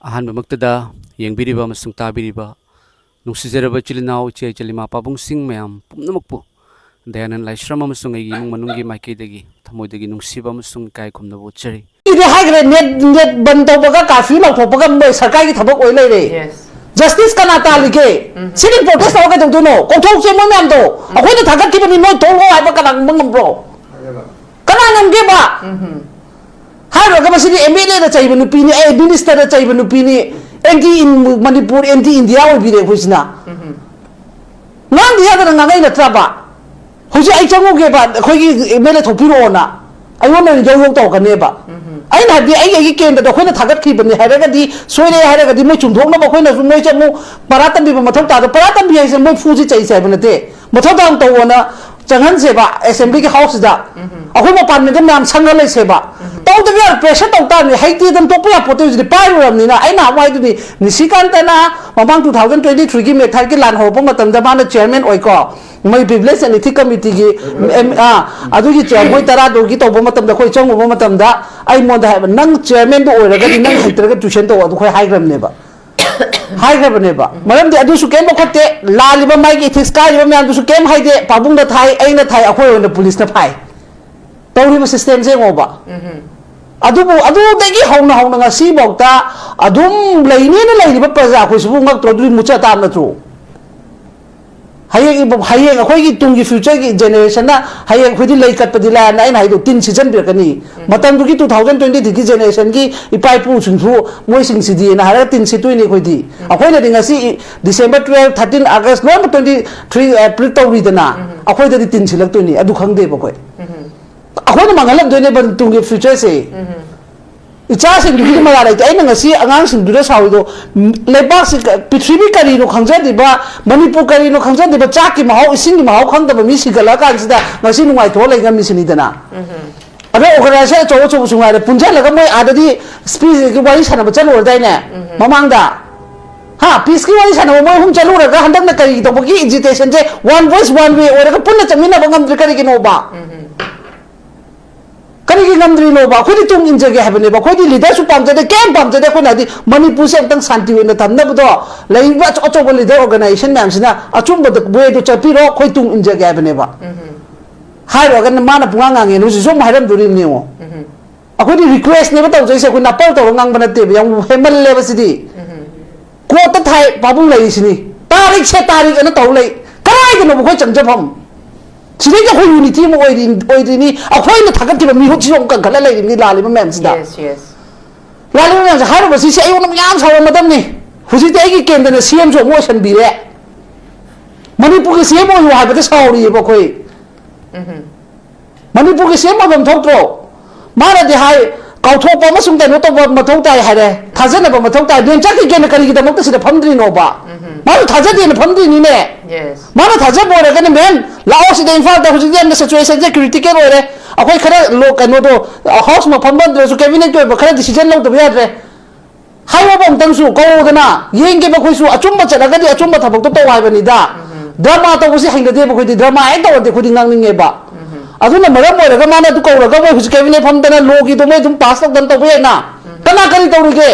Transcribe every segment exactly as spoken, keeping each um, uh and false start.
ꯑꯍꯥꯟꯕꯃꯛꯇꯗ ꯌꯦꯡꯕꯤꯔꯤꯕ ꯑꯃꯁꯨꯡ ꯇꯥꯕꯤꯔꯤꯕ ꯅꯨꯡꯁꯤꯖꯔꯕ ꯏꯆꯤꯜ ꯏꯅꯥꯎ, ꯏꯆꯦ ꯏꯆꯜ, ꯏꯃꯥ ꯄꯥꯕꯨꯡꯁꯤꯡ ꯃꯌꯥꯝ ꯄꯨꯝꯅꯃꯛꯄꯨ ꯗꯌꯥꯅꯟ ꯂꯥꯏꯁ꯭ꯔꯝ ꯑꯃꯁꯨꯡ ꯑꯩꯒꯤ ꯏꯃꯨꯡ ꯃꯅꯨꯡꯒꯤ ꯃꯥꯏꯀꯩꯗꯒꯤ, ꯊꯃꯣꯏꯗꯒꯤ ꯅꯨꯡꯁꯤꯕ ꯑꯃꯁꯨꯡ ꯏꯀꯥꯏ ꯈꯨꯝꯅꯕ ꯎꯠꯆꯔꯤ꯫ ꯏꯗꯤ ꯍꯥꯏꯈ꯭ꯔꯦ, ꯅꯦꯠ, ꯅꯦꯠ ꯕꯟ ꯇꯧꯕꯒ ꯀꯥꯔꯐ꯭ꯌꯨ ꯂꯥꯎꯊꯣꯛꯄꯒ ꯃꯣꯏ ꯁꯔꯀꯥꯔꯒꯤ ꯊꯕꯛ ꯑꯣꯏ ꯂꯩꯔꯦ꯫ Yes. ꯖꯁꯇꯤꯁ ꯀꯅꯥ ꯇꯥꯜꯂꯤꯒꯦ? ꯎꯝ. ꯁꯤꯗꯤ ꯄ꯭ꯔꯣꯇꯦꯁ ꯇꯧꯔ ꯀꯩꯗꯧꯗꯣꯏꯅꯣ? ꯀꯣꯛꯊꯣꯛꯁꯦ ꯃꯣꯏ ꯃꯌꯥꯝꯗꯣ꯫ ꯑꯩꯈꯣꯏꯅ ꯊꯥꯒꯠꯈꯤꯕꯅꯤ, ꯅꯣꯏ ꯊꯣꯛꯂꯛꯑꯣ ꯍꯥꯏꯕ ꯀꯅꯥ ꯉꯝꯕ ꯉꯝꯕ꯭ꯔꯣ? ꯀꯅꯥ ꯉꯝꯒꯦꯕ? ꯎꯝ. ꯍꯥꯏꯔꯨꯔꯒ ꯃꯁꯤꯗꯤ ꯑꯦꯝ ꯑꯦꯜ ꯑꯦꯅ ꯆꯩꯕ ꯅꯨꯄꯤꯅꯤ, ꯑꯦ, ꯃꯤꯅꯤꯁꯇꯔꯅ ꯆꯩꯕ ꯅꯨꯄꯤꯅꯤ, ꯑꯦꯟꯇꯤ ꯏꯟ-, ꯃꯅꯤꯄꯨꯔ ꯑꯦꯟꯇꯤ ꯏꯟꯗꯤꯌꯥ ꯑꯣꯏꯕꯤꯔꯦ ꯑꯩꯈꯣꯏꯁꯤꯅ꯫ ꯎꯝ. ꯉꯥꯡꯗ ꯌꯥꯗꯅ ꯉꯥꯡꯉꯛꯏ ꯅꯠꯇ꯭ꯔꯕ? ꯍꯧꯖꯤꯛ ꯑꯩ ꯆꯪꯉꯨꯒꯦꯕ, ꯑꯩꯈꯣꯏꯒꯤ ꯑꯦꯝ ꯑꯦꯜ ꯑꯦ ꯊꯣꯛꯄꯤꯔꯛꯑꯣꯅ ꯑꯩꯉꯣꯟꯗ ꯑꯣꯏꯅ ꯌꯧ ꯌꯧ ꯇꯧꯔꯛꯀꯅꯦꯕ꯫ ꯎꯝ. ꯑꯩꯅ ꯍꯥꯏꯕꯗꯤ ꯑꯩ ꯑꯩꯒꯤ ꯀꯦꯟꯗ꯭ꯔꯗ ꯑꯩꯈꯣꯏꯅ ꯊꯥꯒꯠꯈꯤꯕꯅꯤ ꯍꯥꯏꯔꯒꯗꯤ, ꯁꯣꯏꯔꯦ ꯍꯥꯏꯔꯒꯗꯤ ꯃꯣꯏ ꯆꯨꯝꯊꯣꯛꯅꯕ ꯑꯩꯈꯣꯏꯅꯁꯨ ꯃꯣꯏꯁꯦ ꯑꯃꯨꯛ ꯄꯔꯥ ꯇꯝꯕꯤꯕ ꯃꯊꯧ ꯇꯥꯗ, ꯄꯔꯥ ꯇꯝꯕꯤ ꯍꯥꯏꯁꯦ ꯃꯣꯏ ꯐꯨꯁꯤ ꯆꯩꯁꯦ ꯍꯥꯏꯕ ꯅꯠꯇꯦ꯫ ꯃꯊꯧ ꯇꯥꯅ ꯇꯧꯑꯣꯅ ꯆꯪꯍꯟꯁꯦꯕ ꯑꯦꯁꯦꯝꯕ꯭ꯂꯤꯒꯤ ꯍꯥꯎꯁꯁꯤꯗ꯫ ꯎꯝ. ꯑꯩꯈꯣꯏ ꯃꯄꯥꯟꯗ ꯃꯌꯥꯝ ꯁꯪꯉ ꯂꯩꯁꯦꯕ꯫ ꯎꯝ. ꯇꯧꯗꯕ ꯌꯥꯔꯣꯏ, ꯄ꯭ꯔꯦꯁꯔ ꯇꯧ ꯇꯥꯕꯅꯤ꯫ ꯍꯩꯇꯦꯗꯅ ꯇꯣꯛꯄ ꯌꯥꯄꯣꯠꯇꯦ꯫ ꯍꯧꯖꯤꯛꯇꯤ ꯄꯥꯏꯔꯨꯔꯕꯅꯤꯅ ꯑꯩꯅ ꯑꯃꯨꯛ ꯍꯥꯏꯗꯨꯅꯤ, ꯅꯤꯁꯤꯀꯥꯟꯇꯅ ꯃꯃꯥꯡ two thousand twenty three ꯒꯤ ꯃꯦꯊꯥꯏꯠꯀꯤ ꯂꯥꯟ ꯍꯧꯔꯛꯄ ꯃꯇꯝꯗ ꯃꯥꯅ ꯆꯤꯌꯔꯃꯦꯟ ꯑꯣꯏꯀꯣ, ꯃꯣꯏ ꯄ꯭ꯔꯤꯚꯤꯂꯦꯖ ꯑꯦꯟ ꯏꯊꯤꯛ ꯀꯃꯤꯇꯤꯒꯤ, ꯑꯦꯝ-, ꯑꯥ, ꯑꯗꯨꯒꯤ ꯆꯤꯌꯔ-, ꯃꯣꯏ ꯇꯔꯥꯗꯨꯒꯤ ꯇꯧꯕ ꯃꯇꯝꯗ ꯑꯩꯈꯣꯏ ꯆꯪꯉꯨꯕ ꯃꯇꯝꯗ ꯑꯩꯉꯣꯟꯗ ꯍꯥꯏꯕ, "ꯅꯪ ꯆꯤꯌꯔꯃꯦꯟꯗꯣ ꯑꯣꯏꯔꯒꯗꯤ ꯅꯪ ꯍꯩꯇ꯭ꯔꯒ ꯇ꯭ꯋꯤꯁꯟ ꯇꯧ", ꯑꯗꯨ ꯑꯩꯈꯣꯏ ꯍꯥꯏꯈ꯭ꯔꯕꯅꯦꯕ꯫ ꯍꯥꯏꯈ꯭ꯔꯕꯅꯦꯕ꯫ ꯃꯔꯝꯗꯤ ꯑꯗꯨꯁꯨ ꯀꯩꯝ ꯂꯧꯈꯠꯇꯦ, ꯂꯥꯜꯂꯤꯕ ꯃꯥꯒꯤ ꯏꯊꯤꯛꯁ ꯀꯥꯏꯔꯤꯕ ꯃꯌꯥꯝꯗꯨꯁꯨ ꯀꯩꯝ ꯍꯥꯏꯗꯦ, ꯄꯥꯕꯨꯡꯅ ꯊꯥꯏ, ꯑꯩꯅ ꯊꯥꯏ, ꯑꯩꯈꯣꯏ ꯑꯣꯏꯅ ꯄꯨꯂꯤꯁꯅ ꯐꯥꯏ꯫ ꯇꯧꯔꯤꯕ ꯁꯤꯁꯇꯦꯝꯁꯦ ꯌꯦꯡꯉꯣꯕ꯫ ꯎꯝ. ꯑꯗꯨꯕꯨ ꯑꯗꯨꯗꯒꯤ ꯍꯧꯅ ꯍꯧꯅ ꯉꯁꯤꯐꯥꯎꯗ ꯑꯗꯨꯝ ꯂꯩꯅꯦꯅ ꯂꯩꯔꯤꯕ ꯄ꯭ꯔꯖꯥ ꯑꯩꯈꯣꯏꯁꯤꯕꯨ ꯉꯛꯇ꯭ꯔꯣ? ꯑꯗꯨꯗꯤ ꯃꯨꯠꯆ ꯇꯥꯕ ꯅꯠꯇ꯭ꯔꯣ? ꯍꯌꯦꯡ ꯏꯕ-, ꯍꯌꯦꯡ ꯑꯩꯈꯣꯏꯒꯤ ꯇꯨꯡꯒꯤ ꯐ꯭ꯌꯨꯆꯔꯒꯤ ꯖꯦꯅꯦꯔꯦꯁꯟꯅ ꯍꯌꯦꯡ ꯑꯩꯈꯣꯏꯗꯤ ꯂꯩ ꯀꯠꯄꯗꯤ ꯂꯥꯏꯔꯅ ꯑꯩꯅ ꯍꯥꯏꯗꯣ ꯇꯤꯟ ꯁꯤꯠꯆꯟꯕꯤꯔꯛꯀꯅꯤ꯫ ꯎꯝ. ꯃꯇꯝꯗꯨꯒꯤ two thousand twenty three ꯒꯤ ꯖꯦꯅꯦꯔꯦꯁꯟꯒꯤ ꯏꯄꯥ ꯏꯄꯨꯁꯤꯡꯁꯨ ꯃꯣꯏꯁꯤꯡꯁꯤꯗꯤꯅ ꯍꯥꯏꯔꯒ ꯇꯤꯟ ꯁꯤꯠꯇꯣꯏꯅꯤ ꯑꯩꯈꯣꯏꯗꯤ꯫ ꯎꯝ. ꯑꯩꯈꯣꯏꯅꯗꯤ ꯉꯁꯤ ꯗꯤꯁꯦꯝꯕꯔ twelve, thirteen August ꯂꯣꯏꯅꯃꯛ twenty three, ꯑ, ꯄ꯭ꯔꯤꯠ ꯇꯧꯔꯤꯗꯅ, ꯎꯝ. ꯑꯩꯈꯣꯏꯗꯗꯤ ꯇꯤꯟ ꯁꯤꯠꯂꯛꯇꯣꯏꯅꯤ, ꯑꯗꯨ ꯈꯪꯗꯦꯕ ꯑꯩꯈꯣꯏ꯫ ꯎꯝ. ꯑꯩꯈꯣꯏꯅ ꯃꯥꯡꯍꯜꯂꯝꯗꯣꯏꯅꯦꯕ ꯇꯨꯡꯒꯤ ꯐ꯭ꯌꯨꯆꯔꯁꯦ꯫ ꯎꯝ. ꯏꯆꯥꯁꯤꯡꯗꯨꯒꯤꯗꯤ ꯃꯔꯥ ꯂꯩꯇꯦ꯫ ꯑꯩꯅ ꯉꯁꯤ ꯑꯉꯥꯡꯁꯤꯡꯗꯨꯗ ꯁꯥꯎꯔꯤꯗꯣ, ꯎꯝ, ꯂꯩꯕꯥꯛꯁꯤ ꯀ-, ꯄ꯭ꯔꯤꯊꯤꯕꯤ ꯀꯔꯤꯅꯣ ꯈꯪꯖꯗ꯭ꯔꯤꯕ, ꯃꯅꯤꯄꯨꯔ ꯀꯔꯤꯅꯣ ꯈꯪꯖꯗ꯭ꯔꯤꯕ, ꯆꯥꯛꯀꯤ ꯃꯍꯥꯎ, ꯏꯁꯤꯡꯒꯤ ꯃꯍꯥꯎ ꯈꯪꯗꯕ ꯃꯤ ꯁꯤꯒꯠꯂꯛꯑꯀꯥꯟꯁꯤꯗ ꯉꯁꯤ ꯅꯨꯡꯉꯥꯏꯊꯣꯛꯑ ꯂꯩ ꯉꯝꯃꯤꯁꯤꯅꯤꯗꯅ꯫ ꯎꯝ. ꯑꯗꯣ ꯑꯣꯔꯒꯅꯥꯏꯖꯦꯁꯟ ꯑꯆꯧ ꯑꯆꯧꯕꯁꯨ ꯉꯥꯏꯔꯦ, ꯄꯨꯟꯁꯤꯜꯂꯒ ꯃꯣꯏ ꯑꯥꯗꯗꯤ ꯁ꯭ꯄꯤꯁꯀꯤ ꯋꯥꯔꯤ ꯁꯥꯟꯅꯕ ꯆꯠꯂꯨꯔꯗꯥꯏꯅꯦ? ꯎꯝ. ꯃꯃꯥꯡꯗ꯫ ꯍꯥ, ꯄꯤꯁꯀꯤ ꯋꯥꯔꯤ ꯁꯥꯟꯅꯕ ꯃꯣꯏ ꯑꯍꯨꯝ ꯆꯠꯂꯨꯔꯒ ꯍꯟꯗꯛꯅ ꯀꯔꯤ ꯇꯧꯕꯒꯤ ꯑꯦꯖꯤꯇꯦꯁꯟꯁꯦ one voice one way ꯑꯣꯏꯔꯒ ꯄꯨꯟꯅ ꯆꯠꯃꯤꯟꯅꯕ ꯉꯝꯗ꯭ꯔꯤ ꯀꯔꯤꯒꯤꯅꯣꯕ? ꯎꯝ. ꯀꯔꯤꯒꯤ ꯉꯝꯗ꯭ꯔꯤꯅꯣꯕ? ꯑꯩꯈꯣꯏꯗꯤ ꯇꯨꯡ ꯏꯟꯖꯒꯦ ꯍꯥꯏꯕꯅꯦꯕ꯫ ꯑꯩꯈꯣꯏꯗꯤ ꯂꯤꯗꯔꯁꯨ ꯄꯥꯝꯖꯗꯦ, ꯀꯩꯝ ꯄꯥꯝꯖꯗꯦ꯫ ꯑꯩꯈꯣꯏꯅ ꯍꯥꯏꯗꯤ ꯃꯅꯤꯄꯨꯔꯁꯦ ꯑꯃꯨꯛꯇꯪ ꯁꯥꯟꯇꯤ ꯑꯣꯏꯅ ꯊꯝꯅꯕꯗꯣ, ꯂꯩꯔꯤꯕ ꯑꯆꯧ ꯑꯆꯧꯕ ꯂꯤꯗꯔ ꯑꯣꯔꯒꯅꯥꯏꯖꯦꯁꯟ ꯃꯌꯥꯝꯁꯤꯅ ꯑꯆꯨꯝꯕꯗ ꯋꯦꯗꯣ ꯆꯠꯄꯤꯔꯣ, ꯑꯩꯈꯣꯏ ꯇꯨꯡ ꯏꯟꯖꯒꯦ ꯍꯥꯏꯕꯅꯦꯕ꯫ ꯍꯥꯏꯔꯨꯔꯒꯅ ꯃꯥꯅ ꯄꯨꯡꯉꯥꯡ ꯉꯥꯡꯉꯦꯅ ꯍꯧꯖꯤꯛꯁꯨ ꯑꯃꯨꯛ ꯍꯥꯏꯔꯝꯗꯣꯔꯤꯕꯅꯤ ꯌꯦꯡꯉꯣ꯫ ꯑꯩꯈꯣꯏꯗꯤ ꯔꯤꯀ꯭ꯋꯦꯁꯅꯦꯕ ꯇꯧꯖꯩꯁꯦ, ꯑꯩꯈꯣꯏ ꯅꯥꯄꯜ ꯇꯧꯔ ꯉꯥꯡꯕ ꯅꯠꯇꯦꯕ꯫ ꯌꯥꯝ ꯍꯦꯟꯃꯜꯂꯦꯕ ꯁꯤꯗꯤ꯫ ꯀꯣꯔꯠꯇ ꯊꯥꯏ ꯄꯥꯕꯨꯡ ꯂꯩꯔꯤꯁꯤꯅꯤ, ꯇꯥꯔꯤꯛꯁꯦ ꯇꯥꯔꯤꯛ ꯑꯅ ꯇꯧ ꯂꯩ꯫ ꯀꯗꯥꯏꯗꯅꯣꯕ ꯑꯩꯈꯣꯏ ꯆꯪꯖꯐꯝ? ꯁꯤꯗꯩꯗ ꯑꯩꯈꯣꯏ ꯌꯨꯅꯤꯇꯤ ꯑꯃ ꯑꯣꯏꯔꯤ, ꯑꯣꯏꯗ꯭ꯔꯤꯅꯤ꯫ ꯑꯩꯈꯣꯏꯅ ꯊꯥꯒꯠꯈꯤꯕ ꯃꯤꯍꯨꯠꯁꯤꯁꯨ ꯑꯃꯨꯛ ꯀꯟꯈꯠꯂ ꯂꯩꯔꯤꯕꯅꯤ ꯂꯥꯜꯂꯤꯕ ꯃꯌꯥꯝꯁꯤꯗ꯫ Yes, yes. ꯂꯥꯜꯂꯤꯕ ꯃꯌꯥꯝꯁꯦ ꯍꯥꯏꯔꯨꯕꯁꯤ ꯁꯤ ꯑꯩꯉꯣꯟꯗ ꯌꯥꯝ ꯁꯥꯎꯔꯝꯃꯗꯕꯅꯤ꯫ ꯍꯧꯖꯤꯛꯇꯤ ꯑꯩꯒꯤ ꯀꯦꯟꯗ꯭ꯔꯅ ꯁꯤ ꯑꯦꯝꯁꯨ ꯑꯃꯨꯛ ꯑꯣꯏꯁꯟꯕꯤꯔꯦ꯫ ꯃꯅꯤꯄꯨꯔꯒꯤ ꯁꯤ ꯑꯦꯝ ꯑꯣꯏꯌꯨ ꯍꯥꯏꯕꯗ ꯁꯥꯎꯔꯤꯑꯕ ꯑꯩꯈꯣꯏ꯫ ꯃꯅꯤꯄꯨꯔꯒꯤ ꯁꯤ ꯑꯦꯝ ꯑꯣꯏꯐꯝ ꯊꯣꯛꯇ꯭ꯔꯣ? ꯃꯥꯅꯗꯤ ꯍꯥꯏ, ꯀꯥꯎꯊꯣꯛꯄ ꯑꯃꯁꯨꯡ ꯀꯩꯅꯣ ꯇꯧꯕ ꯃꯊꯧ ꯇꯥꯏ ꯍꯥꯏꯔꯦ, ꯊꯥꯖꯅꯕ ꯃꯊꯧ ꯇꯥꯏ꯫ ꯃꯦꯝ ꯆꯠꯈꯤꯒꯦꯅ ꯀꯔꯤꯒꯤꯗꯃꯛꯇ ꯁꯤꯗ ꯐꯝꯗ꯭ꯔꯤꯅꯣꯕ? ꯃꯥꯁꯨ ꯊꯥꯖꯗꯦꯅ ꯐꯝꯗ꯭ꯔꯤꯅꯤꯅꯦ꯫ Yes. ꯃꯥꯅ ꯊꯥꯖꯕ ꯑꯣꯏꯔꯒꯅꯤ, ꯃꯦꯝ ꯂꯥꯛꯑꯣ ꯁꯤꯗ ꯏꯝꯐꯥꯜꯗ, ꯍꯧꯖꯤꯛꯇꯤ ꯌꯥꯝꯅ ꯁꯤꯆꯨꯋꯦꯁꯟꯁꯦ ꯀ꯭ꯔꯤꯇꯤꯀꯦꯜ ꯑꯣꯏꯔꯦ, ꯑꯩꯈꯣꯏ ꯈꯔ ꯂꯣ-, ꯀꯩꯅꯣꯗꯣ, ꯍꯥꯎꯁ ꯃꯐꯝ ꯅꯠꯇ꯭ꯔꯁꯨ ꯀꯦꯕꯤꯅꯦꯠꯀꯤ ꯑꯣꯏꯕ ꯈꯔ ꯗꯤꯁꯤꯖꯟ ꯂꯧꯗꯕ ꯌꯥꯗ꯭ꯔꯦ꯫ ꯍꯥꯏꯌꯣꯕ ꯑꯃꯨꯛꯇꯪꯁꯨ, ꯀꯧꯗꯅ ꯌꯦꯡꯒꯦꯕ ꯑꯩꯈꯣꯏꯁꯨ꯫ ꯑꯆꯨꯝꯕ ꯆꯠꯂꯒꯗꯤ ꯑꯆꯨꯝꯕ ꯊꯕꯛꯇꯣ ꯇꯧ ꯍꯥꯏꯕꯅꯤꯗ꯫ ꯗ꯭ꯔꯃꯥ ꯇꯧꯕꯁꯦ ꯍꯩꯅꯗꯦꯕ ꯑꯩꯈꯣꯏꯗꯤ꯫ ꯗ꯭ꯔꯃꯥ ꯍꯦꯛ ꯇꯧꯔꯗꯤ ꯑꯩꯈꯣꯏꯗꯤ ꯉꯥꯡꯅꯤꯡꯉꯦꯕ꯫ ꯑꯗꯨꯅ ꯃꯔꯝ ꯑꯣꯏꯔꯒ ꯃꯥꯅ ꯑꯗꯨ ꯀꯧꯔꯒ ꯃꯣꯏ ꯍꯧꯖꯤꯛ ꯀꯦꯕꯤꯅꯦꯠ ꯐꯝꯗꯅ ꯂꯣꯒꯤꯗꯣ ꯃꯣꯏ ꯑꯗꯨꯝ ꯄꯥꯁ ꯇꯧꯗꯅ ꯇꯧꯕ ꯌꯥꯏꯅ꯫ ꯀꯅꯥ ꯀꯔꯤ ꯇꯧꯔꯤꯒꯦ?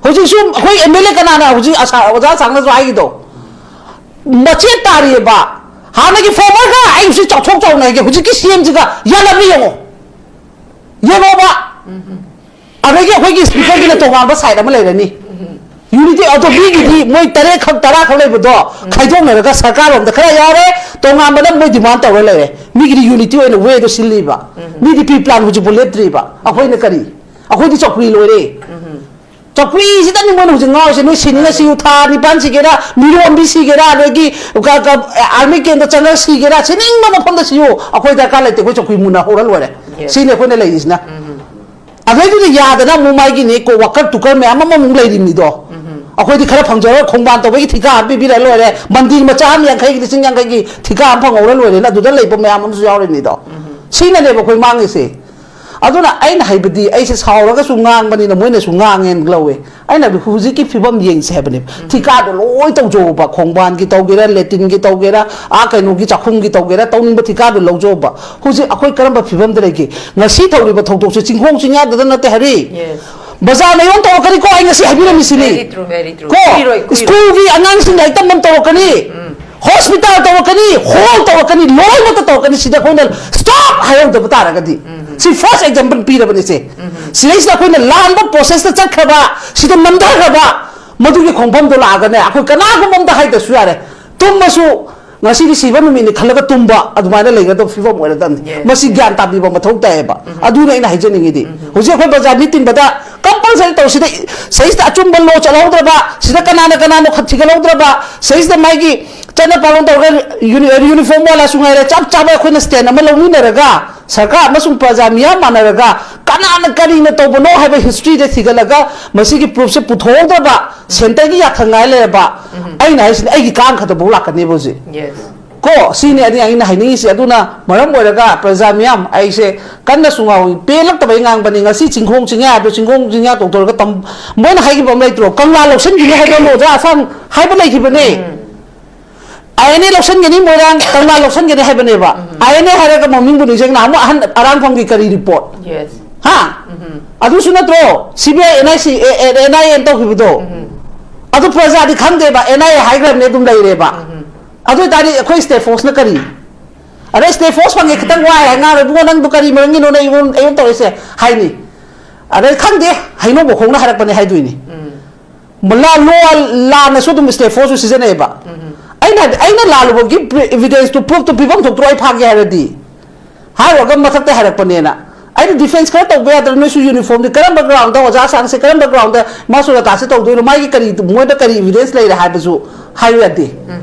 ꯍꯧꯖꯤꯛꯁꯨ ꯑꯩꯈꯣꯏ ꯑꯦꯝ ꯑꯦꯜ ꯑꯦ ꯀꯅꯥꯅ ꯍꯧꯖꯤꯛ ꯑꯁꯥ-, ꯑꯣꯖꯥ ꯑꯁꯥꯡꯅꯁꯨ ꯍꯥꯏꯈꯤꯗꯣ, ꯃꯆꯦꯠ ꯇꯥꯔꯤꯑꯕ꯫ ꯍꯥꯟꯅꯒꯤ ꯐꯣꯔꯃꯔꯒ ꯑꯩ ꯍꯧꯖꯤꯛ ꯆꯥꯎꯊꯣꯛ ꯆꯥꯎꯅ ꯍꯥꯏꯒꯦ, ꯍꯧꯖꯤꯛꯀꯤ ꯁꯤ ꯑꯦꯝꯁꯤꯒ ꯌꯥꯜꯂꯝꯃꯤ ꯌꯦꯡꯉꯣ꯫ ꯌꯦꯡꯉꯣꯕ꯫ ꯑꯗꯒꯤ ꯑꯩꯈꯣꯏꯒꯤ ꯁ꯭ꯄꯤꯀꯔꯒꯤꯅ ꯇꯣꯉꯥꯟꯕ ꯁꯥꯏꯠ ꯑꯃ ꯂꯩꯔꯅꯤ꯫ ꯌꯨꯅꯤꯇꯤ ꯑꯗꯣ ꯃꯤꯒꯤꯗꯤ ꯃꯣꯏ ꯇꯔꯦꯠ ꯈꯛ, ꯇꯔꯥ ꯈꯛ ꯂꯩꯕꯗꯣ ꯈꯥꯏꯗꯣꯛꯅꯔꯒ ꯁꯔꯀꯥꯔ ꯂꯣꯝꯗ ꯈꯔ ꯌꯥꯎꯔꯦ, ꯇꯣꯉꯥꯟꯕꯅ ꯃꯣꯏ ꯗꯤꯃꯥꯟ ꯇꯧꯔ ꯂꯩꯔꯦ꯫ ꯃꯤꯒꯤꯗꯤ ꯌꯨꯅꯤꯇꯤ ꯑꯣꯏꯅ ꯋꯦꯗꯣ ꯁꯤꯜꯂꯤꯕ꯫ ꯃꯤꯗꯤ ꯄ꯭ꯔꯤ ꯄ꯭ꯂꯥꯟ ꯍꯧꯖꯤꯛꯐꯥꯎ ꯂꯦꯞꯇ꯭ꯔꯤꯕ꯫ ꯑꯩꯈꯣꯏꯅ ꯀꯔꯤ? ꯑꯩꯈꯣꯏꯗꯤ ꯆꯧꯀ꯭ꯔꯤ ꯂꯣꯏꯔꯦ꯫ ꯆꯧꯀ꯭ꯔꯤꯁꯤꯗꯅꯤ ꯃꯣꯏꯅ ꯍꯧꯖꯤꯛ ꯉꯥꯎꯔꯤꯁꯦ꯫ ꯅꯣꯏ ꯁꯤꯅꯤꯡꯉ ꯁꯤꯌꯨ, ꯊꯥ ꯅꯤꯄꯥꯟ ꯁꯤꯒꯦꯔꯥ, ꯃꯤꯔꯣꯟꯕꯤ ꯁꯤꯒꯦꯔꯥ, ꯑꯗꯒꯤ ꯀ-, ꯀ-, ꯑꯥꯔꯃꯤ ꯀꯦꯝꯗ ꯆꯪꯉꯒ ꯁꯤꯒꯦꯔꯥ, ꯁꯤꯅꯤꯡꯕ ꯃꯐꯝꯗ ꯁꯤꯌꯨ, ꯑꯩꯈꯣꯏ ꯗꯔꯀꯥꯔ ꯂꯩꯇꯦ꯫ ꯑꯩꯈꯣꯏ ꯆꯧꯀ꯭ꯔꯤ ꯃꯨꯟꯅ ꯍꯧꯔ ꯂꯣꯏꯔꯦ꯫ Yes. ꯁꯤꯅꯤ ꯑꯩꯈꯣꯏꯅ ꯂꯩꯔꯤꯁꯤꯅ꯫ ꯑꯗꯩꯗꯨꯗ ꯌꯥꯗꯅ ꯑꯃꯨꯛ ꯃꯥꯒꯤꯅꯤ ꯀꯣ ꯋꯥꯀꯔ ꯇꯨꯀꯔ ꯃꯌꯥꯝ ꯑꯃꯃꯨꯛ ꯂꯩꯔꯤꯕꯅꯤꯗꯣ꯫ ꯑꯩꯈꯣꯏꯗꯤ ꯈꯔ ꯐꯪꯖꯔꯒ ꯈꯣꯡꯕꯥꯟ ꯇꯧꯕꯒꯤ ꯊꯤꯀꯥ ꯑꯃ ꯄꯤꯕꯤꯔ ꯂꯣꯏꯔꯦ, ꯃꯟꯗꯤꯔ ꯃꯆꯥ ꯑꯃ ꯌꯥꯡꯈꯩꯒꯤ, ꯂꯤꯁꯤꯡ ꯌꯥꯡꯈꯩꯒꯤ ꯊꯤꯀꯥ ꯑꯃ ꯐꯪꯍꯧꯔ ꯂꯣꯏꯔꯦꯅ ꯑꯗꯨꯗ ꯂꯩꯕ ꯃꯌꯥꯝ ꯑꯃꯁꯨ ꯌꯥꯎꯔꯤꯕꯅꯤꯗꯣ꯫ ꯁꯤꯅꯅꯦꯕ ꯑꯩꯈꯣꯏ ꯃꯥꯡꯉꯤꯁꯦ꯫ ꯑꯗꯨꯅ ꯑꯩꯅ ꯍꯥꯏꯕꯗꯤ, ꯑꯩꯁꯦ ꯁꯥꯎꯔꯒꯁꯨ ꯉꯥꯡꯕꯅꯤꯅ ꯃꯣꯏꯅꯁꯨ ꯉꯥꯡꯉꯦꯅ ꯂꯧꯋꯦ꯫ ꯑꯩꯅ ꯍꯥꯏꯕꯗꯤ ꯍꯧꯖꯤꯛꯀꯤ ꯐꯤꯕꯝ ꯌꯦꯡꯁꯦ ꯍꯥꯏꯕꯅꯦꯕ꯫ ꯊꯤꯀꯥꯗꯣ ꯂꯣꯏ ꯇꯧꯖꯧꯕ, ꯈꯣꯡꯕꯥꯟꯒꯤ ꯇꯧꯒꯦꯔꯥ, ꯂꯦꯇꯤꯟꯒꯤ ꯇꯧꯒꯦꯔꯥ, ꯑꯥ ꯀꯩꯅꯣꯒꯤ ꯆꯥꯛꯈꯨꯝꯒꯤ ꯇꯧꯒꯦꯔꯥ, ꯇꯧꯅꯤꯡꯕ ꯊꯤꯀꯥꯗꯣ ꯂꯧꯖꯧꯕ꯫ ꯍꯧꯖꯤꯛ ꯑꯩꯈꯣꯏ ꯀꯔꯝꯕ ꯐꯤꯕꯝꯗ ꯂꯩꯒꯦ? ꯉꯁꯤ ꯇꯧꯔꯤꯕ ꯊꯧꯗꯣꯛꯁꯦ ꯆꯤꯡꯈꯣꯡ ꯆꯤꯡꯌꯥꯗꯗ ꯅꯠꯇꯦ ꯍꯥꯏꯔꯤ꯫ Yes. ꯕꯖꯥꯔ ꯃꯌꯣꯟ ꯇꯧꯔꯛꯀꯅꯤꯀꯣ, ꯑꯩ ꯉꯁꯤ ꯍꯥꯏꯕꯤꯔꯝꯃꯤꯁꯤꯅꯤ꯫ Very true, very true. ꯀꯣ, ꯀꯨꯏꯔꯣꯏ, ꯀꯨꯏꯔꯣꯏ. ꯁ꯭ꯀꯨꯜꯒꯤ ꯑꯉꯥꯡꯁꯤꯡ ꯂꯥꯏꯔꯤꯛ ꯇꯝꯐꯝ ꯇꯧꯔꯛꯀꯅꯤ, ꯍꯣꯁꯄꯤꯇꯥꯜ ꯇꯧꯔꯛꯀꯅꯤ, ꯍꯣꯜ ꯇꯧꯔꯛꯀꯅꯤ, ꯂꯣꯏꯅꯃꯛꯇ ꯇꯧꯔꯛꯀꯅꯤ꯫ ꯁꯤꯗ ꯑꯩꯈꯣꯏꯅ ꯁ꯭ꯇꯣꯞ ꯍꯥꯏꯍꯧꯗꯕ ꯇꯥꯔꯒꯗꯤ, ꯁꯤ ꯐꯥꯔꯁ ꯑꯦꯛꯖꯥꯝꯄꯜ ꯄꯤꯔꯕꯅꯤꯁꯦ꯫ ꯁꯤꯗꯩꯁꯤꯗ ꯑꯩꯈꯣꯏꯅ ꯂꯥꯟꯕ ꯄ꯭ꯔꯣꯁꯦꯁꯇ ꯆꯠꯈ꯭ꯔꯕ, ꯁꯤꯗ ꯅꯝꯊꯈ꯭ꯔꯕ, ꯃꯗꯨꯒꯤ ꯈꯣꯡꯐꯝꯗꯣ ꯂꯥꯛꯑꯒꯅꯦ, ꯑꯩꯈꯣꯏ ꯀꯅꯥꯒꯨꯝꯕ ꯑꯝꯇ ꯍꯥꯏꯗ꯭ꯔꯁꯨ ꯌꯥꯔꯦ, ꯇꯨꯝꯃꯁꯨ ꯉꯁꯤꯗꯤ ꯁꯤꯕ ꯅꯨꯃꯤꯠꯅꯤ ꯈꯜꯂꯒ ꯇꯨꯝꯕ, ꯑꯗꯨꯃꯥꯏꯅ ꯂꯩꯒꯗꯕ ꯐꯤꯕꯝ ꯑꯣꯏꯔꯗꯕꯅꯤ꯫ Yes, ꯃꯁꯤ yes. ꯒ꯭ꯌꯥꯟ ꯇꯥꯕꯤꯕ ꯃꯊꯧ ꯇꯥꯏꯌꯦꯕ꯫ ꯑꯗꯨꯅ ꯑꯩꯅ ꯍꯥꯏꯖꯅꯤꯡꯉꯤꯗꯤ, ꯍꯧꯖꯤꯛ ꯑꯩꯈꯣꯏ ꯕꯖꯥꯔ ꯃꯤ ꯇꯤꯟꯕꯗ ꯀꯝꯄꯜꯁꯔꯤ ꯇꯧꯁꯤꯗ, ꯁꯤꯗꯩꯁꯤꯗ ꯑꯆꯨꯝꯕ ꯂꯣ ꯆꯠꯍꯧꯗ꯭ꯔꯕ, ꯁꯤꯗ ꯀꯅꯥꯅ ꯀꯅꯥꯅꯣ ꯈꯠ ꯊꯤꯒꯠꯍꯧꯗ꯭ꯔꯕ, ꯁꯤꯗꯩꯁꯤꯗ ꯃꯥꯒꯤ ꯆꯠꯅ ꯄꯥꯂꯣꯟ ꯇꯧꯔꯒ ꯌꯨꯅꯤ-, ꯌꯨꯅꯤꯐꯣꯔꯝ ꯋꯥꯂꯥꯁꯨ ꯉꯥꯏꯔꯦ, ꯆꯞ ꯆꯥꯕ ꯑꯩꯈꯣꯏꯅ ꯁ꯭ꯇꯦꯟ ꯑꯃ ꯂꯧꯃꯤꯟꯅꯔꯒ, ꯁꯔꯀꯥꯔ ꯑꯃꯁꯨꯡ ꯄ꯭ꯔꯖꯥ ꯃꯤꯌꯥꯝ ꯃꯥꯟꯅꯔꯒ ꯀꯅꯥꯅ ꯀꯔꯤꯅ ꯇꯧꯕꯅꯣ ꯍꯥꯏꯕ ꯍꯤꯁꯇ꯭ꯔꯤꯗ ꯊꯤꯒꯠꯂꯒ ꯃꯁꯤꯒꯤ ꯄ꯭ꯔꯨꯐꯁꯦ ꯄꯨꯊꯣꯛꯍꯧꯗ꯭ꯔꯕ, ꯁꯦꯟꯇꯔꯒꯤ ꯌꯥꯊꯪ ꯉꯥꯏ ꯂꯩꯔꯕ, ꯑꯩꯅ ꯍꯥꯏꯁꯤꯅ ꯑꯩꯒꯤ ꯀꯥꯡ ꯈꯛꯇꯐꯥꯎ ꯂꯥꯛꯀꯅꯦꯕ ꯍꯧꯖꯤꯛ꯫ Yes. ꯀꯣ, ꯁꯤꯅꯤ ꯑꯩꯅ, ꯑꯩꯅ ꯍꯥꯏꯅꯤꯡꯉꯤꯁꯤ꯫ ꯑꯗꯨꯅ ꯃꯔꯝ ꯑꯣꯏꯔꯒ ꯄ꯭ꯔꯖꯥ ꯃꯤꯌꯥꯝ, ꯑꯩꯁꯦ ꯀꯟꯅꯁꯨ ꯉꯥꯎꯏ, ꯄꯦꯜꯂꯛꯇꯕꯩ ꯉꯥꯡꯕꯅꯤ꯫ ꯉꯁꯤ ꯆꯤꯡꯈꯣꯡ ꯆꯤꯡꯌꯥ ꯍꯥꯏꯕꯗꯣ, ꯆꯤꯡꯈꯣꯡ ꯆꯤꯡꯌꯥ ꯇꯧꯊꯣꯔꯒ ꯇꯝ-, ꯃꯣꯏꯅ ꯍꯥꯏꯈꯤꯕ ꯑꯃ ꯂꯩꯇ꯭ꯔꯣ? ꯀꯪꯂꯥ ꯂꯧꯁꯤꯟꯈꯤꯅꯤ ꯍꯥꯏꯕ ꯑꯃ ꯑꯣꯖꯥ ꯑꯁꯥꯡ ꯍꯥꯏꯕ ꯂꯩꯈꯤꯕꯅꯦ꯫ ꯑꯥꯏ ꯑꯦꯟ ꯑꯦ ꯂꯧꯁꯤꯟꯒꯅꯤ, ꯃꯣꯏꯔꯥꯡ ꯀꯪꯂꯥ ꯂꯧꯁꯤꯟꯒꯅꯤ ꯍꯥꯏꯕꯅꯦꯕ꯫ ꯑꯥꯏ ꯑꯦꯟ ꯑꯦ ꯍꯥꯏꯔꯒ ꯃꯃꯤꯡꯕꯨ ꯅꯤꯡꯁꯤꯡꯅ ꯑꯃꯨꯛ ꯑꯍꯟ ꯑꯔꯥꯡꯐꯝꯒꯤ ꯀꯔꯤ ꯔꯤꯄꯣꯔꯠ? Yes. ꯍꯥ? ꯑꯗꯨꯁꯨ ꯅꯠꯇ꯭ꯔꯣ? C B I, and I C, A, A, and I A ꯇꯧꯈꯤꯕꯗꯣ? ꯑꯗꯨ ꯄ꯭ꯔꯖꯥꯗꯤ ꯈꯪꯗꯦꯕ, ꯑꯦꯟ ꯑꯥꯏ ꯑꯦ ꯍꯥꯏꯈ꯭ꯔꯕꯅꯦ, ꯑꯗꯨꯝ ꯂꯩꯔꯦꯕ꯫ ꯑꯗꯨ ꯑꯣꯏꯇꯥꯔꯗꯤ ꯑꯩꯈꯣꯏ ꯁ꯭ꯇꯦꯠ ꯐꯣꯔꯁꯅ ꯀꯔꯤ? ꯑꯗꯩ ꯁ꯭ꯇꯦꯠ ꯐꯣꯔꯁ ꯐꯪꯉꯦ ꯈꯤꯇꯪ ꯋꯥꯏ ꯍꯥꯏ ꯉꯥꯡꯔꯦ, "ꯏꯕꯨꯡꯉꯣ, ꯅꯪꯗꯣ ꯀꯔꯤ ꯃꯔꯝꯒꯤꯅꯣꯅꯦ ꯑꯩꯉꯣꯟ-, ꯑꯩꯉꯣꯟ ꯇꯧꯔꯛꯏꯁꯦ?" ꯍꯥꯏꯅꯤ꯫ ꯑꯗꯩ ꯈꯪꯗꯦ, ꯍꯩꯅꯧ ꯃꯈꯣꯡꯅ ꯍꯥꯏꯔꯛꯄꯅꯦ ꯍꯥꯏꯗꯣꯏꯅꯤ꯫ ꯂꯥ-, ꯂꯣ-, ꯂꯥꯟꯅꯁꯨ ꯑꯗꯨꯝ ꯁ꯭ꯇꯦꯠ ꯐꯣꯔꯁꯁꯨ ꯁꯤꯖꯤꯟꯅꯩꯌꯦꯕ꯫ ꯑꯩꯅ ꯍꯥꯏꯗꯤ, ꯑꯩꯅ ꯂꯥꯜꯂꯨꯕꯒꯤ ꯏꯚꯤꯗꯦꯟꯁꯇꯨ, ꯄ꯭ꯔꯨꯐꯇꯨ ꯄꯤꯐꯝ ꯊꯣꯛꯇ꯭ꯔꯣ ꯑꯩ ꯐꯥꯒꯦ ꯍꯥꯏꯔꯗꯤ? ꯍꯥꯏꯔꯨꯔꯒ ꯃꯊꯛꯇ ꯍꯥꯏꯔꯛꯄꯅꯦꯅ꯫ ꯑꯩꯅ ꯗꯤꯐꯦꯟꯁ ꯈꯔ ꯇꯧꯕ ꯌꯥꯗ꯭ꯔꯥ? ꯅꯣꯏꯁꯨ ꯌꯨꯅꯤꯐꯣꯔꯝꯗꯤ ꯀꯔꯝꯕ ꯒ꯭ꯔꯥꯎꯟꯗ ꯑꯣꯖꯥ ꯑꯁꯥꯡꯁꯦ ꯀꯔꯝꯕ ꯒ꯭ꯔꯥꯎꯟꯗ ꯃꯥ ꯁꯣꯔꯣꯇꯥꯁꯦ ꯇꯧꯗꯣꯏꯅꯣ? ꯃꯥꯒꯤ ꯀꯔꯤ, ꯃꯣꯏꯗ ꯀꯔꯤ ꯏꯚꯤꯗꯦꯟꯁ ꯂꯩꯔꯦ ꯍꯥꯏꯕꯁꯨ ꯍꯥꯏꯌꯨ ꯌꯥꯗꯦ꯫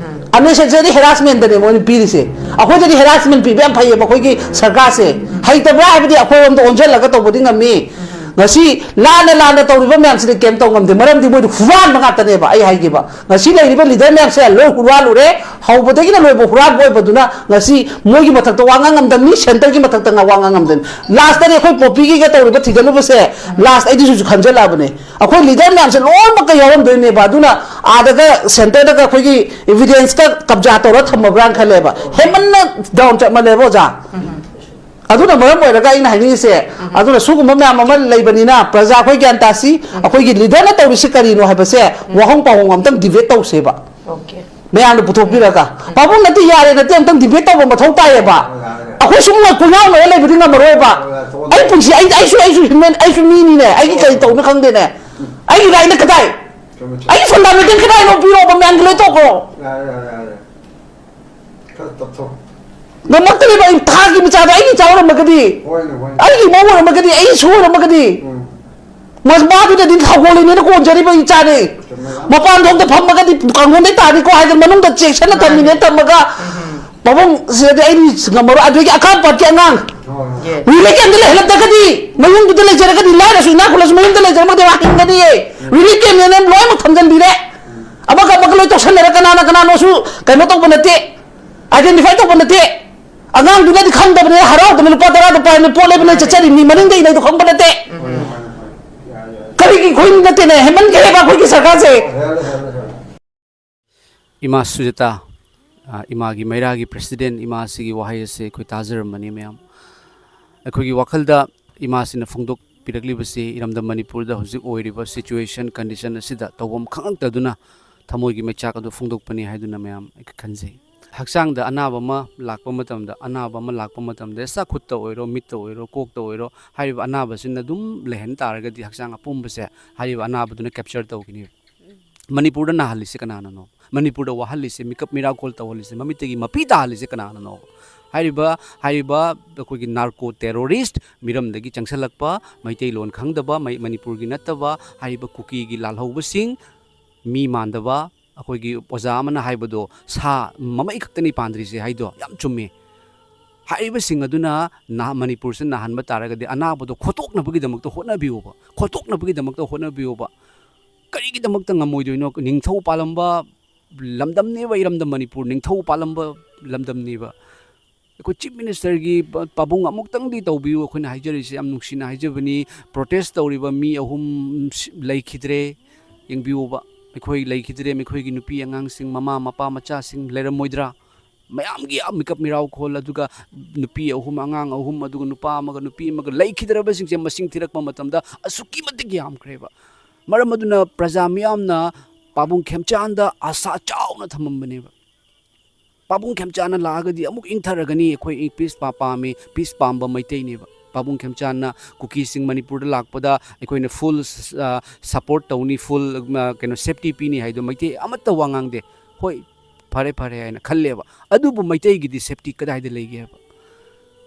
ꯑꯟꯅꯦꯁꯦꯁꯔꯤ ꯍꯦꯔꯥꯁꯃꯦꯟꯗꯅꯦ ꯃꯣꯏꯅ ꯄꯤꯔꯤꯁꯦ꯫ ꯑꯩꯈꯣꯏꯗꯗꯤ ꯍꯦꯔꯥꯁꯃꯦꯟ ꯄꯤꯕ ꯌꯥꯝ ꯐꯩꯌꯦꯕ ꯑꯩꯈꯣꯏꯒꯤ ꯁꯔꯀꯥꯔꯁꯦ꯫ ꯍꯩꯇꯕ꯭ꯔꯥ ꯍꯥꯏꯕꯗꯤ ꯑꯩꯈꯣꯏꯔꯣꯝꯗ ꯑꯣꯟꯁꯤꯜꯂꯒ ꯇꯧꯕꯗꯤ ꯉꯝꯃꯤ꯫ ꯉꯁꯤ ꯂꯥꯟꯅ ꯂꯥꯟꯅ ꯇꯧꯔꯤꯕ ꯃꯌꯥꯝꯁꯤꯗꯤ ꯀꯩꯝ ꯇꯧ ꯉꯝꯗꯦ, ꯃꯔꯝꯗꯤ ꯃꯣꯏꯗꯤ ꯍꯨꯔꯥꯟꯕ ꯉꯥꯛꯇꯅꯦꯕ꯫ ꯑꯩ ꯍꯥꯏꯒꯦꯕ, ꯉꯁꯤ ꯂꯩꯔꯤꯕ ꯂꯤꯗꯔ ꯃꯌꯥꯝꯁꯦ ꯂꯣꯏ ꯍꯨꯔꯥꯜꯂꯨꯔꯦ, ꯍꯧꯕꯗꯒꯤꯅ ꯂꯣꯏꯕ ꯍꯨꯔꯥꯟꯕ ꯑꯣꯏꯕꯗꯨꯅ ꯉꯁꯤ ꯃꯣꯏꯒꯤ ꯃꯊꯛꯇ ꯋꯥ ꯉꯥꯡ ꯉꯝꯗꯕꯅꯤ, ꯁꯦꯟꯇꯔꯒꯤ ꯃꯊꯛꯇ ꯉ-, ꯋꯥ ꯉꯥꯡ ꯉꯝꯗꯕꯅꯤ꯫ ꯂꯥꯁꯇꯗꯤ ꯑꯩꯈꯣꯏ ꯄꯣꯄꯤꯒꯤꯒ ꯇꯧꯔꯤꯕ ꯊꯤꯒꯠꯂꯨꯕꯁꯦ, ꯂꯥꯁ ꯑꯩꯗꯤ ꯁꯤꯁꯨ ꯈꯟꯖꯜꯂꯛꯑꯕꯅꯦ, ꯑꯩꯈꯣꯏ ꯂꯤꯗꯔ ꯃꯌꯥꯝꯁꯦ ꯂꯣꯏꯅꯃꯛꯀ ꯌꯥꯎꯔꯝꯗꯣꯏꯅꯦꯕ꯫ ꯑꯗꯨꯅ ꯑꯥꯗꯒ ꯁꯦꯟꯇꯔꯗꯒ ꯑꯩꯈꯣꯏꯒꯤ ꯏꯚꯤꯗꯦꯟꯁꯀ ꯀꯕꯖꯥ ꯇꯧꯔ ꯊꯝꯃꯕ꯭ꯔꯥꯅ ꯈꯜꯂꯦꯕ꯫ ꯍꯦꯟꯃꯟꯅ ꯗꯥꯎꯟ ꯆꯠꯃꯜꯂꯦꯕ, ꯑꯣꯖꯥ꯫ ꯑꯗꯨꯅ ꯃꯔꯝ ꯑꯣꯏꯔꯒ ꯑꯩꯅ ꯍꯥꯏꯅꯤꯡꯉꯤꯁꯦ, ꯑꯗꯨꯅ ꯁꯤꯒꯨꯝꯕ ꯃꯌꯥꯝ ꯑꯃ ꯂꯩꯕꯅꯤꯅ ꯄ꯭ꯔꯖꯥ ꯑꯩꯈꯣꯏ ꯒ꯭ꯌꯥꯟ ꯇꯥꯁꯤ, ꯑꯩꯈꯣꯏꯒꯤ ꯂꯤꯗꯔꯅ ꯇꯧꯔꯤꯁꯤ ꯀꯔꯤꯅꯣ ꯍꯥꯏꯕꯁꯦ ꯋꯥꯍꯪ ꯄꯥꯎꯍꯪ ꯑꯝꯇꯪ ꯗꯤꯕꯦꯠ ꯇꯧꯁꯦꯕ꯫ ꯑꯣꯀꯦ꯫ ꯃꯌꯥꯝꯅ ꯄꯨꯊꯣꯛꯄꯤꯔꯒ, ꯄꯥꯕꯨꯡ ꯅꯠꯇꯦ, ꯌꯥꯔꯦ ꯅꯠꯇꯦ, ꯑꯝꯇꯪ ꯗꯤꯕꯦꯠ ꯇꯧꯕ ꯃꯊꯧ ꯇꯥꯏꯌꯦꯕ꯫ ꯑꯩꯈꯣꯏ ꯁꯨꯝ ꯀꯣꯏꯉꯥꯎꯅꯔ ꯂꯩꯕꯗꯤ ꯉꯝꯃꯔꯣꯏꯕ꯫ ꯑꯩ ꯄꯨꯟꯁꯤ, ꯑꯩ, ꯑꯩꯁꯨ, ꯑꯩꯁꯨ ꯍ꯭ꯌꯨꯃꯦꯟ, ꯑꯩꯁꯨ ꯃꯤꯅꯤꯅꯦ, ꯑꯩꯒꯤ ꯀꯔꯤ ꯇꯧꯅ ꯈꯪꯗꯦꯅꯦ꯫ ꯑꯩꯒꯤ ꯔꯥꯏꯠꯅ ꯀꯗꯥꯏ? ꯑꯩꯒꯤ ꯐꯟꯗꯥꯃꯦꯟꯇꯦꯜ ꯀꯗꯥꯏꯅꯣ ꯄꯤꯔꯛꯑꯣꯕ, ꯃꯌꯥꯝꯒꯤ ꯂꯣꯏ ꯇꯧꯈ꯭ꯔꯣ꯫ ꯌꯥꯔꯦ, ꯌꯥꯔꯦ, ꯌꯥꯔꯦ꯫ ꯈꯔ ꯇꯞꯊꯧ꯫ ꯉꯝꯃꯛꯇ꯭ꯔꯤꯕ ꯑꯩ ꯊꯥꯒꯤ ꯃꯆꯥꯗꯣ ꯑꯩꯒꯤ ꯏꯆꯥ ꯑꯣꯏꯔꯝꯃꯒꯗꯤ, ꯍꯣꯏꯅꯦ, ꯍꯣꯏꯅꯦ꯫ ꯑꯩꯒꯤ ꯃꯧ ꯑꯣꯏꯔꯝꯃꯒꯗꯤ, ꯑꯩꯒꯤ ꯁꯨ ꯑꯣꯏꯔꯝꯃꯒꯗꯤ, ꯎꯝ꯫ ꯃꯥꯗꯨꯗꯗꯤ ꯊꯧꯒꯣꯜꯂꯤꯅꯦꯅ ꯀꯣꯟꯖꯔꯤꯕ ꯏꯆꯥꯅꯦ꯫ ꯆꯨꯝꯃꯦ꯫ ꯃꯄꯥꯟ ꯊꯣꯛꯇ ꯐꯝꯃꯒꯗꯤ ꯀꯥꯡꯈꯣꯟꯗꯩ ꯇꯥꯅꯤꯀꯣ ꯍꯥꯏꯗꯅ ꯃꯅꯨꯡꯗ ꯆꯦꯛꯁꯤꯟꯅ ꯊꯝꯃꯤꯅꯦ ꯊꯝꯃꯒ, ꯄꯥꯕꯨꯡ ꯁꯤꯗꯗꯤ ꯑꯩ ꯉꯝꯃꯔꯣꯏ꯫ ꯑꯗꯨꯗꯒꯤ ꯑꯀꯥꯝ ꯄꯥꯠꯀꯤ ꯑꯉꯥꯡ ꯍꯣꯏ, ꯍꯣꯏ꯫ ꯌꯦ꯫ ꯔꯤꯂꯤꯐ ꯀꯦꯝꯞꯇ ꯂꯩꯍꯜꯂꯛꯇ꯭ꯔꯒꯗꯤ, ꯃꯌꯨꯝꯗꯨꯗ ꯂꯩꯖꯔꯒꯗꯤ, ꯂꯥꯏꯔꯁꯨ ꯏꯅꯥꯛ ꯈꯨꯜꯂꯁꯨ ꯃꯌꯨꯝꯗ ꯂꯩꯖꯔꯝꯃꯒꯗꯤ ꯃꯥ ꯍꯤꯡꯒꯅꯤꯌꯦ꯫ ꯔꯤꯂꯤꯐ ꯀꯦꯝꯞꯅꯦꯅ ꯂꯣꯏꯅꯃꯛ ꯊꯝꯖꯤꯟꯕꯤꯔꯦ꯫ ꯑꯃꯒ ꯑꯃꯒ ꯂꯣꯏ ꯇꯧꯁꯟꯅꯔ ꯀꯅꯥꯅ ꯀꯅꯥꯅꯣꯁꯨ ꯀꯩꯅꯣ ꯇꯧꯕ ꯅꯠꯇꯦ, ꯑꯥꯏꯗꯦꯟꯇꯤꯐꯥꯏ ꯇꯧꯕ ꯅꯠꯇꯦ꯫ ꯑꯉꯥꯡꯗꯨꯅꯗꯤ ꯈꯪꯗꯕꯅꯦ, ꯍꯔꯥꯎꯗꯅ ꯂꯨꯄꯥ ꯇꯔꯥꯗꯣ ꯄꯥꯏꯅ ꯄꯣꯠ ꯂꯩꯕꯅꯦ ꯆꯠꯆꯔꯤꯕꯅꯤ, ꯃꯅꯤꯡꯗ ꯏꯅꯩꯗꯣ ꯈꯪꯕ ꯅꯠꯇꯦ꯫ ꯍꯣꯏꯅꯦ, ꯍꯣꯏꯅꯦ, ꯍꯣꯏꯅꯦ꯫ ꯌꯥꯔꯦ, ꯌꯥꯔꯦ꯫ ꯀꯔꯤꯒꯤ ꯑꯩꯈꯣꯏ ꯅꯠꯇꯦꯅꯦ, ꯍꯦꯟꯃꯟꯈ꯭ꯔꯦꯕ ꯑꯩꯈꯣꯏꯒꯤ ꯁꯔꯀꯥꯔꯁꯦ꯫ ꯍꯦꯜꯂꯦ, ꯍꯦꯜꯂꯦ, ꯍꯦꯜꯂꯦ꯫ ꯏꯃꯥ ꯁꯨꯖꯥꯇꯥ, ꯑ, ꯏꯃꯥꯒꯤ ꯃꯩꯔꯥꯒꯤ ꯄ꯭ꯔꯦꯁꯤꯗꯦꯟ, ꯏꯃꯥ ꯑꯁꯤꯒꯤ ꯋꯥꯍꯩ ꯑꯁꯦ ꯑꯩꯈꯣꯏ ꯇꯥꯖꯔꯝꯕꯅꯤ ꯃꯌꯥꯝ꯫ ꯑꯩꯈꯣꯏꯒꯤ ꯋꯥꯈꯜꯗ ꯏꯃꯥꯁꯤꯅ ꯐꯣꯡꯗꯣꯛꯄꯤꯔꯛꯂꯤꯕꯁꯤ ꯏꯔꯝꯗꯝ ꯃꯅꯤꯄꯨꯔꯗ ꯍꯧꯖꯤꯛ ꯑꯣꯏꯔꯤꯕ ꯁꯤꯆꯨꯋꯦꯁꯟ, ꯀꯟꯗꯤꯁꯟ ꯑꯁꯤꯗ ꯇꯧꯐꯝ ꯈꯪꯉꯛꯇꯗꯨꯅ ꯊꯃꯣꯏꯒꯤ ꯃꯩꯆꯥꯛ ꯑꯗꯨ ꯐꯣꯡꯗꯣꯛꯄꯅꯤ ꯍꯥꯏꯗꯨꯅ ꯃꯌꯥꯝ ꯑꯩ ꯈꯟꯖꯩ꯫ ꯍꯛꯆꯥꯡꯗ ꯑꯅꯥꯕ ꯑꯃ ꯂꯥꯛꯄ ꯃꯇꯝꯗ, ꯑꯅꯥꯕ ꯑꯃ ꯂꯥꯛꯄ ꯃꯇꯝꯗ, ꯁꯥ ꯈꯨꯠꯇ ꯑꯣꯏꯔꯣ, ꯃꯤꯠꯇ ꯑꯣꯏꯔꯣ, ꯀꯣꯛꯇ ꯑꯣꯏꯔꯣ, ꯍꯥꯏꯔꯤꯕ ꯑꯅꯥꯕꯁꯤꯅ ꯑꯗꯨꯝ ꯂꯩꯍꯟ ꯇꯥꯔꯒꯗꯤ ꯍꯛꯆꯥꯡ ꯑꯄꯨꯝꯕꯁꯦ ꯍꯥꯏꯔꯤꯕ ꯑꯅꯥꯕꯗꯨꯅ ꯀꯦꯞꯆꯔ ꯇꯧꯒꯅꯤ꯫ ꯃꯅꯤꯄꯨꯔꯗ ꯅꯥꯍꯜꯂꯤꯁꯦ ꯀꯅꯥꯅꯅꯣ? ꯃꯅꯤꯄꯨꯔꯗ ꯋꯥꯍꯜꯂꯤꯁꯦ, ꯃꯤꯀꯞ ꯃꯤꯔꯥꯀꯣꯜ ꯇꯧꯍꯜꯂꯤꯁꯦ, ꯃꯃꯤꯠꯇꯒꯤ ꯃꯄꯤ ꯇꯥꯍꯜꯂꯤꯁꯦ ꯀꯅꯥꯅꯅꯣ? ꯍꯥꯏꯔꯤꯕ, ꯍꯥꯏꯔꯤꯕ ꯑꯩꯈꯣꯏꯒꯤ ꯅꯥꯔꯀꯣ ꯇꯦꯔꯣꯔꯤꯁ, ꯃꯤꯔꯝꯗꯒꯤ ꯆꯪꯁꯜꯂꯛꯄ, ꯃꯩꯇꯩꯂꯣꯟ ꯈꯪꯗꯕ, ꯃꯩ-, ꯃꯅꯤꯄꯨꯔꯒꯤ ꯅꯠꯇꯕ, ꯍꯥꯏꯔꯤꯕ ꯀꯨꯀꯤꯒꯤ ꯂꯥꯜꯍꯧꯕꯁꯤꯡ, ꯃꯤ ꯃꯥꯟꯗꯕ, ꯑꯩꯈꯣꯏꯒꯤ ꯑꯣꯖꯥ ꯑꯃꯅ ꯍꯥꯏꯕꯗꯣ, ꯁꯥ ꯃꯃꯩ ꯈꯛꯇꯅꯤ ꯄꯥꯟꯗ꯭ꯔꯤꯁꯦ ꯍꯥꯏꯗꯣ ꯌꯥꯝ ꯆꯨꯝꯃꯦ꯫ ꯍꯥꯏꯔꯤꯕꯁꯤꯡ ꯑꯗꯨꯅ ꯅꯍꯥ-, ꯃꯅꯤꯄꯨꯔꯁꯤꯗ ꯅꯥꯍꯟꯕ ꯇꯥꯔꯒꯗꯤ ꯑꯅꯥꯕꯗꯣ ꯈꯣꯠꯇꯣꯛꯅꯕꯒꯤꯗꯃꯛꯇ ꯍꯣꯠꯅꯕꯤꯌꯣꯕ, ꯈꯣꯠꯇꯣꯛꯅꯕꯒꯤꯗꯃꯛꯇ ꯍꯣꯠꯅꯕꯤꯌꯣꯕ꯫ ꯀꯔꯤꯒꯤꯗꯃꯛꯇ ꯉꯝꯃꯣꯏꯗꯣꯏꯅꯣ? ꯅꯤꯡꯊꯧ ꯄꯥꯜꯂꯝꯕ ꯂꯝꯗꯝꯅꯦꯕ, ꯏꯔꯝꯗꯝ ꯃꯅꯤꯄꯨꯔ ꯅꯤꯡꯊꯧ ꯄꯥꯜꯂꯝꯕ ꯂꯝꯗꯝꯅꯦꯕ꯫ ꯑꯩꯈꯣꯏ ꯆꯤꯐ ꯃꯤꯅꯤꯁꯇꯔꯒꯤ ꯄ-, ꯄꯥꯕꯨꯡ ꯑꯃꯨꯛꯇꯪꯗꯤ ꯇꯧꯕꯤꯌꯨ, ꯑꯩꯈꯣꯏꯅ ꯍꯥꯏꯖꯔꯤꯁꯦ ꯌꯥꯝ ꯅꯨꯡꯁꯤꯅ ꯍꯥꯏꯖꯕꯅꯤ꯫ ꯄ꯭ꯔꯣꯇꯦꯁ ꯇꯧꯔꯤꯕ ꯃꯤ ꯑꯍꯨꯝ ꯁꯤ-, ꯂꯩꯈꯤꯗ꯭ꯔꯦ, ꯌꯦꯡꯕꯤꯌꯨꯕ꯫ ꯑꯩꯈꯣꯏ ꯂꯩꯈꯤꯗ꯭ꯔꯦ, ꯑꯩꯈꯣꯏꯒꯤ ꯅꯨꯄꯤ ꯑꯉꯥꯡꯁꯤꯡ, ꯃꯃꯥ ꯃꯄꯥ ꯃꯆꯥꯁꯤꯡ ꯂꯩꯔꯝꯃꯣꯏꯗ꯭ꯔꯥ? ꯃꯌꯥꯝꯒꯤ ꯃꯤꯀꯞ ꯃꯤꯔꯥꯎ ꯈꯣꯜ, ꯑꯗꯨꯒ ꯅꯨꯄꯤ ꯑꯍꯨꯝ, ꯑꯉꯥꯡ ꯑꯍꯨꯝ, ꯑꯗꯨꯒ ꯅꯨꯄꯥ ꯑꯃꯒ ꯅꯨꯄꯤ ꯑꯃꯒ ꯂꯩꯈꯤꯗ꯭ꯔꯕꯁꯤꯡꯁꯦ ꯃꯁꯤꯡ ꯊꯤꯔꯛꯄ ꯃꯇꯝꯗ ꯑꯁꯨꯛꯀꯤ ꯃꯇꯤꯛ ꯌꯥꯝꯈ꯭ꯔꯦꯕ꯫ ꯃꯔꯝ ꯑꯗꯨꯅ ꯄ꯭ꯔꯖꯥ ꯃꯤꯌꯥꯝꯅ ꯄꯥꯕꯨꯡ ꯈꯦꯝꯆꯥꯟꯗ ꯑꯁꯥ ꯆꯥꯎꯅ ꯊꯝꯃꯝꯕꯅꯦꯕ꯫ ꯄꯥꯕꯨꯡ ꯈꯦꯝꯆꯥꯟꯅ ꯂꯥꯛꯑꯒꯗꯤ ꯑꯃꯨꯛ ꯏꯪꯊꯔꯒꯅꯤ, ꯑꯩꯈꯣꯏ ꯄꯤꯁ ꯄꯥ-, ꯄꯥꯝꯃꯤ, ꯄꯤꯁ ꯄꯥꯝꯕ ꯃꯩꯇꯩꯅꯦꯕ꯫ ꯄꯥꯕꯨꯡ ꯈꯦꯝꯆꯥꯟꯅ ꯀꯨꯀꯤꯁꯤꯡ ꯃꯅꯤꯄꯨꯔꯗ ꯂꯥꯛꯄꯗ ꯑꯩꯈꯣꯏꯅ ꯐꯨꯜ ꯁ-, ꯑ, ꯁꯄꯣꯔꯠ ꯇꯧꯅꯤ, ꯐꯨꯜ, ꯑ, ꯀꯩꯅꯣ, ꯁꯦꯐꯇꯤ ꯄꯤꯅꯤ ꯍꯥꯏꯗꯣ ꯃꯩꯇꯩ ꯑꯃꯠꯇ ꯋꯥ ꯉꯥꯡꯗꯦ꯫ ꯍꯣꯏ, ꯐꯔꯦ, ꯐꯔꯦ ꯍꯥꯏꯅ ꯈꯜꯂꯦꯕ꯫ ꯑꯗꯨꯕꯨ ꯃꯩꯇꯩꯒꯤꯗꯤ ꯁꯦꯐꯇꯤ ꯀꯗꯥꯏꯗ ꯂꯩꯒꯦ ꯍꯥꯏꯕ?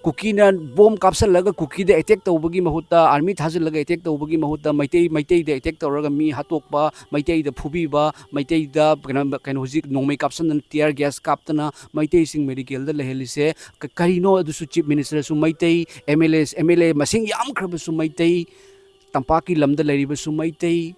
ꯀꯨꯀꯤꯅ ꯕꯣꯝ ꯀꯥꯞꯁꯜꯂꯒ ꯀꯨꯀꯤꯗ ꯑꯦꯇꯦꯛ ꯇꯧꯕꯒꯤ ꯃꯍꯨꯠꯇ, ꯑꯥꯔꯃꯤ ꯊꯥꯖꯤꯜꯂꯒ ꯑꯦꯇꯦꯛ ꯇꯧꯕꯒꯤ ꯃꯍꯨꯠꯇ, ꯃꯩꯇꯩ, ꯃꯩꯇꯩꯗ ꯑꯦꯇꯦꯛ ꯇꯧꯔꯒ ꯃꯤ ꯍꯥꯠꯇꯣꯛꯄ, ꯃꯩꯇꯩꯗ ꯐꯨꯕꯤꯕ, ꯃꯩꯇꯩꯗ ꯀꯩꯅꯣ, ꯀꯩꯅꯣ, ꯍꯧꯖꯤꯛ ꯅꯣꯡꯃꯩ ꯀꯥꯞꯁꯟꯗꯅ, ꯇꯤꯌꯔ ꯒ꯭ꯌꯥꯁ ꯀꯥꯞꯇꯅ ꯃꯩꯇꯩꯁꯤꯡ ꯃꯦꯗꯤꯀꯦꯜꯗ ꯂꯩꯍꯜꯂꯤꯁꯦ ꯀ-, ꯀꯔꯤꯅꯣ? ꯑꯗꯨꯁꯨ ꯆꯤꯐ ꯃꯤꯅꯤꯁꯇꯔꯁꯨ Meitei, M L A, M L A ꯃꯁꯤꯡ ꯌꯥꯝꯈ꯭ꯔꯕꯁꯨ ꯃꯩꯇꯩ, ꯇꯝꯄꯥꯛꯀꯤ ꯂꯝꯗ ꯂꯩꯔꯤꯕꯁꯨ ꯃꯩꯇꯩ꯫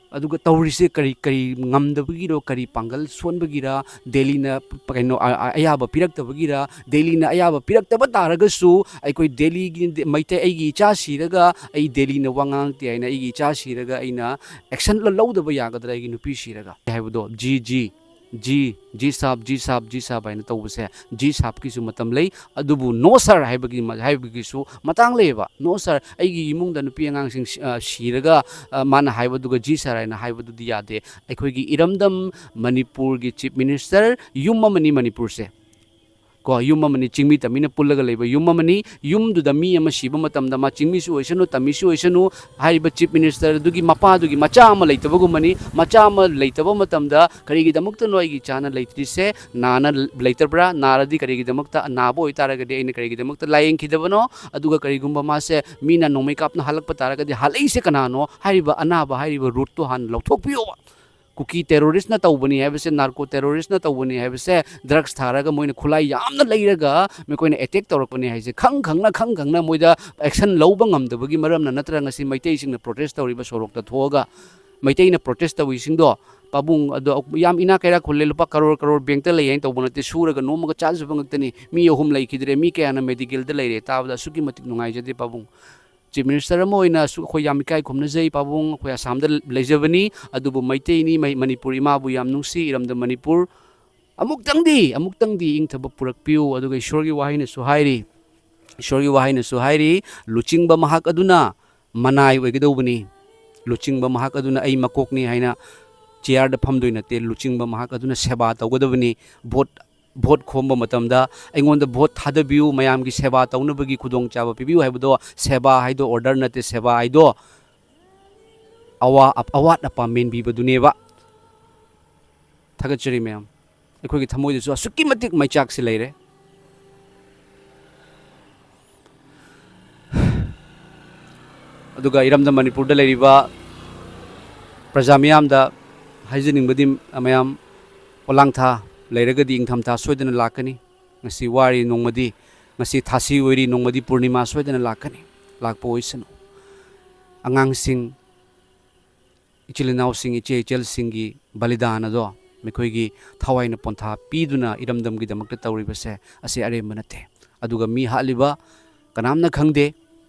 ꯑꯗꯨꯒ ꯇꯧꯔꯤꯁꯦ ꯀꯔꯤ, ꯀꯔꯤ ꯉꯝꯗꯕꯒꯤꯔꯣ, ꯀꯔꯤ ꯄꯥꯡꯒꯜ ꯁꯣꯟꯕꯒꯤꯔ, ꯗꯦꯜꯂꯤꯅ ꯄ-, ꯀꯩꯅꯣ, ꯑ-, ꯑ-, ꯑꯌꯥꯕ ꯄꯤꯔꯛꯇꯕꯒꯤꯔ? ꯗꯦꯜꯂꯤꯅ ꯑꯌꯥꯕ ꯄꯤꯔꯛꯇꯕ ꯇꯥꯔꯒꯁꯨ ꯑꯩꯈꯣꯏ ꯗꯦꯜꯂꯤꯒꯤ ꯗꯦ-, ꯃꯩꯇꯩ, ꯑꯩꯒꯤ ꯏꯆꯥ ꯁꯤꯔꯒ ꯑꯩ ꯗꯦꯜꯂꯤꯅ ꯋꯥ ꯉꯥꯡꯉꯛꯇꯦ ꯍꯥꯏꯅ ꯑꯩꯒꯤ ꯏꯆꯥ ꯁꯤꯔꯒ ꯑꯩꯅ ꯑꯦꯛꯁꯟ ꯂ-, ꯂꯧꯗꯕ ꯌꯥꯒꯗ꯭ꯔꯥ? ꯑꯩꯒꯤ ꯅꯨꯄꯤ ꯁꯤꯔꯒ ꯍꯥꯏꯕꯗꯣ, ꯖꯤ, ꯖꯤ, ꯖꯤ, ꯖꯤ ꯁꯥꯕ, ꯖꯤ ꯁꯥꯕ, ꯖꯤ ꯁꯥꯕ ꯍꯥꯏꯅ ꯇꯧꯕꯁꯦ, ꯖꯤ ꯁꯥꯕꯀꯤꯁꯨ ꯃꯇꯝ ꯂꯩ꯫ ꯑꯗꯨꯕꯨ "No sir" ꯍꯥꯏꯕꯒꯤ ꯃ-, ꯍꯥꯏꯕꯒꯤꯁꯨ ꯃꯇꯥꯡ ꯂꯩꯌꯦꯕ꯫ "No sir, ꯑꯩꯒꯤ ꯏꯃꯨꯡꯗ ꯅꯨꯄꯤ ꯑꯉꯥꯡꯁꯤꯡ ꯁꯤ-, ꯑ, ꯁꯤꯔꯒ, ꯑ, ꯃꯥꯅ ꯍꯥꯏꯕꯗꯨꯒ ꯖꯤ ꯁꯥꯔ ꯍꯥꯏꯅ ꯍꯥꯏꯕꯗꯨꯗꯤ ꯌꯥꯗꯦ"꯫ ꯑꯩꯈꯣꯏꯒꯤ ꯏꯔꯝꯗꯝ ꯃꯅꯤꯄꯨꯔꯒꯤ ꯆꯤꯐ ꯃꯤꯅꯤꯁꯇꯔ, ꯌꯨꯝ ꯑꯃꯅꯤ ꯃꯅꯤꯄꯨꯔꯁꯦ꯫ ꯀꯣ, ꯌꯨꯝ ꯑꯃꯅꯤ, ꯆꯤꯡꯃꯤ ꯇꯝꯃꯤꯅ ꯄꯨꯜꯂꯒ ꯂꯩꯕ ꯌꯨꯝ ꯑꯃꯅꯤ꯫ ꯌꯨꯝꯗꯨꯗ ꯃꯤ ꯑꯃ ꯁꯤꯕ ꯃꯇꯝꯗ, ꯃꯥ ꯆꯤꯡꯃꯤꯁꯨ ꯑꯣꯏꯁꯅꯨ, ꯇꯝꯃꯤꯁꯨ ꯑꯣꯏꯁꯅꯨ, ꯍꯥꯏꯔꯤꯕ ꯆꯤꯐ ꯃꯤꯅꯤꯁꯇꯔ ꯑꯗꯨꯒꯤ ꯃꯄꯥꯗꯨꯒꯤ ꯃꯆꯥ ꯑꯃ ꯂꯩꯇꯕꯒꯨꯝꯕꯅꯤ꯫ ꯃꯆꯥ ꯑꯃ ꯂꯩꯇꯕ ꯃꯇꯝꯗ, "ꯀꯔꯤꯒꯤꯗꯃꯛꯇꯅꯣ ꯑꯩꯒꯤ ꯏꯆꯥꯅ ꯂꯩꯇ꯭ꯔꯤꯁꯦ? ꯅꯥꯅ ꯂꯩꯇꯕ꯭ꯔꯥ? ꯅꯥꯔꯗꯤ ꯀꯔꯤꯒꯤꯗꯃꯛꯇ, ꯅꯥꯕ ꯑꯣꯏꯇꯥꯔꯒꯗꯤ ꯑꯩꯅ ꯀꯔꯤꯒꯤꯗꯃꯛꯇ ꯂꯥꯌꯦꯡꯈꯤꯗꯕꯅꯣ? ꯑꯗꯨꯒ ꯀꯔꯤꯒꯨꯝꯕ ꯃꯥꯁꯦ ꯃꯤꯅ ꯅꯣꯡꯃꯩ ꯀꯥꯞꯅ ꯍꯜꯂꯛꯄ ꯇꯥꯔꯒꯗꯤ ꯍꯜꯂꯛꯏꯁꯦ ꯀꯅꯥꯅꯣ?" ꯍꯥꯏꯔꯤꯕ ꯑꯅꯥꯕ, ꯍꯥꯏꯔꯤꯕ ꯔꯨꯠꯇꯣ ꯍꯥꯟꯅ ꯂꯧꯊꯣꯛꯄꯤꯌꯣꯕ꯫ ꯀꯨꯀꯤ ꯇꯦꯔꯣꯔꯤꯁꯅ ꯇꯧꯕꯅꯤ ꯍꯥꯏꯕꯁꯦ, ꯅꯥꯔꯀꯣ ꯇꯦꯔꯣꯔꯤꯁꯅ ꯇꯧꯕꯅꯤ ꯍꯥꯏꯕꯁꯦ, ꯗ꯭ꯔꯒꯁ ꯊꯥꯔꯒ ꯃꯣꯏꯅ ꯈꯨꯠꯂꯥꯏ ꯌꯥꯝꯅ ꯂꯩꯔꯒ ꯃꯈꯣꯏꯅ ꯑꯦꯇꯦꯛ ꯇꯧꯔꯛꯄꯅꯤ ꯍꯥꯏꯁꯦ ꯈꯪ ꯈꯪꯅ, ꯈꯪ ꯈꯪꯅ ꯃꯣꯏꯗ ꯑꯦꯛꯁꯟ ꯂꯧꯕ ꯉꯝꯗꯕꯒꯤ ꯃꯔꯝꯅ ꯅꯠꯇ꯭ꯔꯒ ꯉꯁꯤ ꯃꯩꯇꯩꯁꯤꯡꯅ ꯄ꯭ꯔꯣꯇꯦꯁ ꯇꯧꯔꯤꯕ ꯁꯣꯔꯣꯛꯇ ꯊꯣꯛꯑꯒ ꯃꯩꯇꯩꯅ ꯄ꯭ꯔꯣꯇꯦꯁ ꯇꯧꯔꯤꯁꯤꯡꯗꯣ, ꯄꯥꯕꯨꯡ ꯑꯗꯣ ꯌꯥꯝ ꯏꯅꯥꯛ ꯀꯩꯔꯥꯛ ꯈꯨꯜꯂꯦ, ꯂꯨꯄꯥ ꯀꯔꯣꯔ ꯀꯔꯣꯔ ꯕꯦꯡꯛꯇ ꯂꯩ ꯍꯥꯏꯅ ꯇꯧꯕ ꯅꯠꯇꯦ, ꯁꯨꯔꯒ ꯅꯣꯝꯃꯒ ꯆꯥꯖꯕ ꯉꯥꯛꯇꯅꯤ꯫ ꯃꯤ ꯑꯍꯨꯝ ꯂꯩꯈꯤꯗ꯭ꯔꯦ, ꯃꯤ ꯀꯌꯥꯅ ꯃꯦꯗꯤꯀꯦꯜꯗ ꯂꯩꯔꯦ꯫ ꯇꯥꯕꯗ ꯑꯁꯨꯛꯀꯤ ꯃꯇꯤꯛ ꯅꯨꯡꯉꯥꯏꯖꯗꯦ ꯄꯥꯕꯨꯡ꯫ ꯆꯤꯐ ꯃꯤꯅꯤꯁꯇꯔ ꯑꯃ ꯑꯣꯏꯅ ꯑꯁꯨꯛ ꯑꯩꯈꯣꯏ ꯌꯥꯝ ꯏꯀꯥꯏ ꯈꯨꯝꯅꯖꯩ ꯄꯥꯕꯨꯡ꯫ ꯑꯩꯈꯣꯏ ꯑꯁꯥꯝꯗ ꯂꯩꯖꯕꯅꯤ, ꯑꯗꯨꯕꯨ ꯃꯩꯇꯩꯅꯤ, ꯃꯩ-, ꯃꯅꯤꯄꯨꯔ ꯏꯃꯥꯕꯨ ꯌꯥꯝ ꯅꯨꯡꯁꯤ, ꯏꯔꯝꯗꯝ ꯃꯅꯤꯄꯨꯔ꯫ ꯑꯃꯨꯛꯇꯪꯗꯤ, ꯑꯃꯨꯛꯇꯪꯗꯤ ꯏꯪꯊꯕ ꯄꯨꯔꯛꯄꯤꯌꯨ꯫ ꯑꯗꯨꯒ ꯏꯁꯣꯔꯒꯤ ꯋꯥꯍꯩꯅꯁꯨ ꯍꯥꯏꯔꯤ, ꯏꯁꯣꯔꯒꯤ ꯋꯥꯍꯩꯅꯁꯨ ꯍꯥꯏꯔꯤ, "ꯂꯨꯆꯤꯡꯕ ꯃꯍꯥꯛ ꯑꯗꯨꯅ ꯃꯅꯥꯏ ꯑꯣꯏꯒꯗꯧꯕꯅꯤ꯫ ꯂꯨꯆꯤꯡꯕ ꯃꯍꯥꯛ ꯑꯗꯨꯅ ꯑꯩ ꯃꯀꯣꯛꯅꯤ ꯍꯥꯏꯅ ꯆꯤꯌꯥꯔꯗ ꯐꯝꯗꯣꯏ ꯅꯠꯇꯦ꯫ ꯂꯨꯆꯤꯡꯕ ꯃꯍꯥꯛ ꯑꯗꯨꯅ ꯁꯦꯕꯥ ꯇꯧꯒꯗꯕꯅꯤ꯫ ꯚꯣꯠ, ꯚꯣꯠ ꯈꯣꯝꯕ ꯃꯇꯝꯗ ꯑꯩꯉꯣꯟꯗ ꯚꯣꯠ ꯊꯥꯗꯕꯤꯌꯨ, ꯃꯌꯥꯝꯒꯤ ꯁꯦꯕꯥ ꯇꯧꯅꯕꯒꯤ ꯈꯨꯗꯣꯡꯆꯥꯕ ꯄꯤꯕꯤꯌꯨ" ꯍꯥꯏꯕꯗꯣ, ꯁꯦꯕꯥ ꯍꯥꯏꯗꯣ ꯑꯣꯔꯗꯔ ꯅꯠꯇꯦ, ꯁꯦꯕꯥ ꯍꯥꯏꯗꯣ ꯑꯋꯥ-, ꯑꯋꯥꯠ ꯑꯄꯥ ꯃꯦꯟꯕꯤꯕꯗꯨꯅꯦꯕ꯫ ꯊꯥꯒꯠꯆꯔꯤ ꯃꯌꯥꯝ꯫ ꯑꯩꯈꯣꯏꯒꯤ ꯊꯃꯣꯏꯗꯁꯨ ꯑꯁꯨꯛꯀꯤ ꯃꯇꯤꯛ ꯃꯩꯆꯥꯛꯁꯤ ꯂꯩꯔꯦ꯫ ꯑꯗꯨꯒ ꯏꯔꯝꯗꯝ ꯃꯅꯤꯄꯨꯔꯗ ꯂꯩꯔꯤꯕ ꯄ꯭ꯔꯖꯥ ꯃꯤꯌꯥꯝꯗ ꯍꯥꯏꯖꯅꯤꯡꯕꯗꯤ, ꯃꯌꯥꯝ, ꯄꯣꯂꯥꯡꯊꯥ ꯂꯩꯔꯒꯗꯤ ꯏꯪꯊꯝꯊꯥ ꯁꯣꯏꯗꯅ ꯂꯥꯛꯀꯅꯤ꯫ ꯉꯁꯤ ꯋꯥꯔꯤ ꯅꯣꯡꯃꯗꯤ, ꯉꯁꯤ ꯊꯥꯁꯤ ꯑꯣꯏꯔꯤ ꯅꯣꯡꯃꯗꯤ ꯄꯨꯔꯅꯤꯃꯥ ꯁꯣꯏꯗꯅ ꯂꯥꯛꯀꯅꯤ, ꯂꯥꯛꯄ ꯑꯣꯏꯁꯅꯨ꯫ ꯑꯉꯥꯡꯁꯤꯡ, ꯏꯆꯤꯜ ꯏꯅꯥꯎꯁꯤꯡ, ꯏꯆꯦ ꯏꯆꯜꯁꯤꯡꯒꯤ ꯕꯂꯤꯗꯥꯟ ꯑꯗꯣ, ꯃꯈꯣꯏꯒꯤ ꯊꯋꯥꯏꯅ ꯄꯣꯟꯊꯥ ꯄꯤꯗꯨꯅ ꯏꯔꯝꯗꯝꯒꯤꯗꯃꯛꯇ ꯇꯧꯔꯤꯕꯁꯦ, ꯑꯁꯤ ꯑꯔꯦꯝꯕ ꯅꯠꯇꯦ꯫ ꯑꯗꯨꯒ ꯃꯤ ꯍꯥꯠꯂꯤꯕ ꯀꯅꯥꯝꯅ ꯈꯪꯗꯦ꯫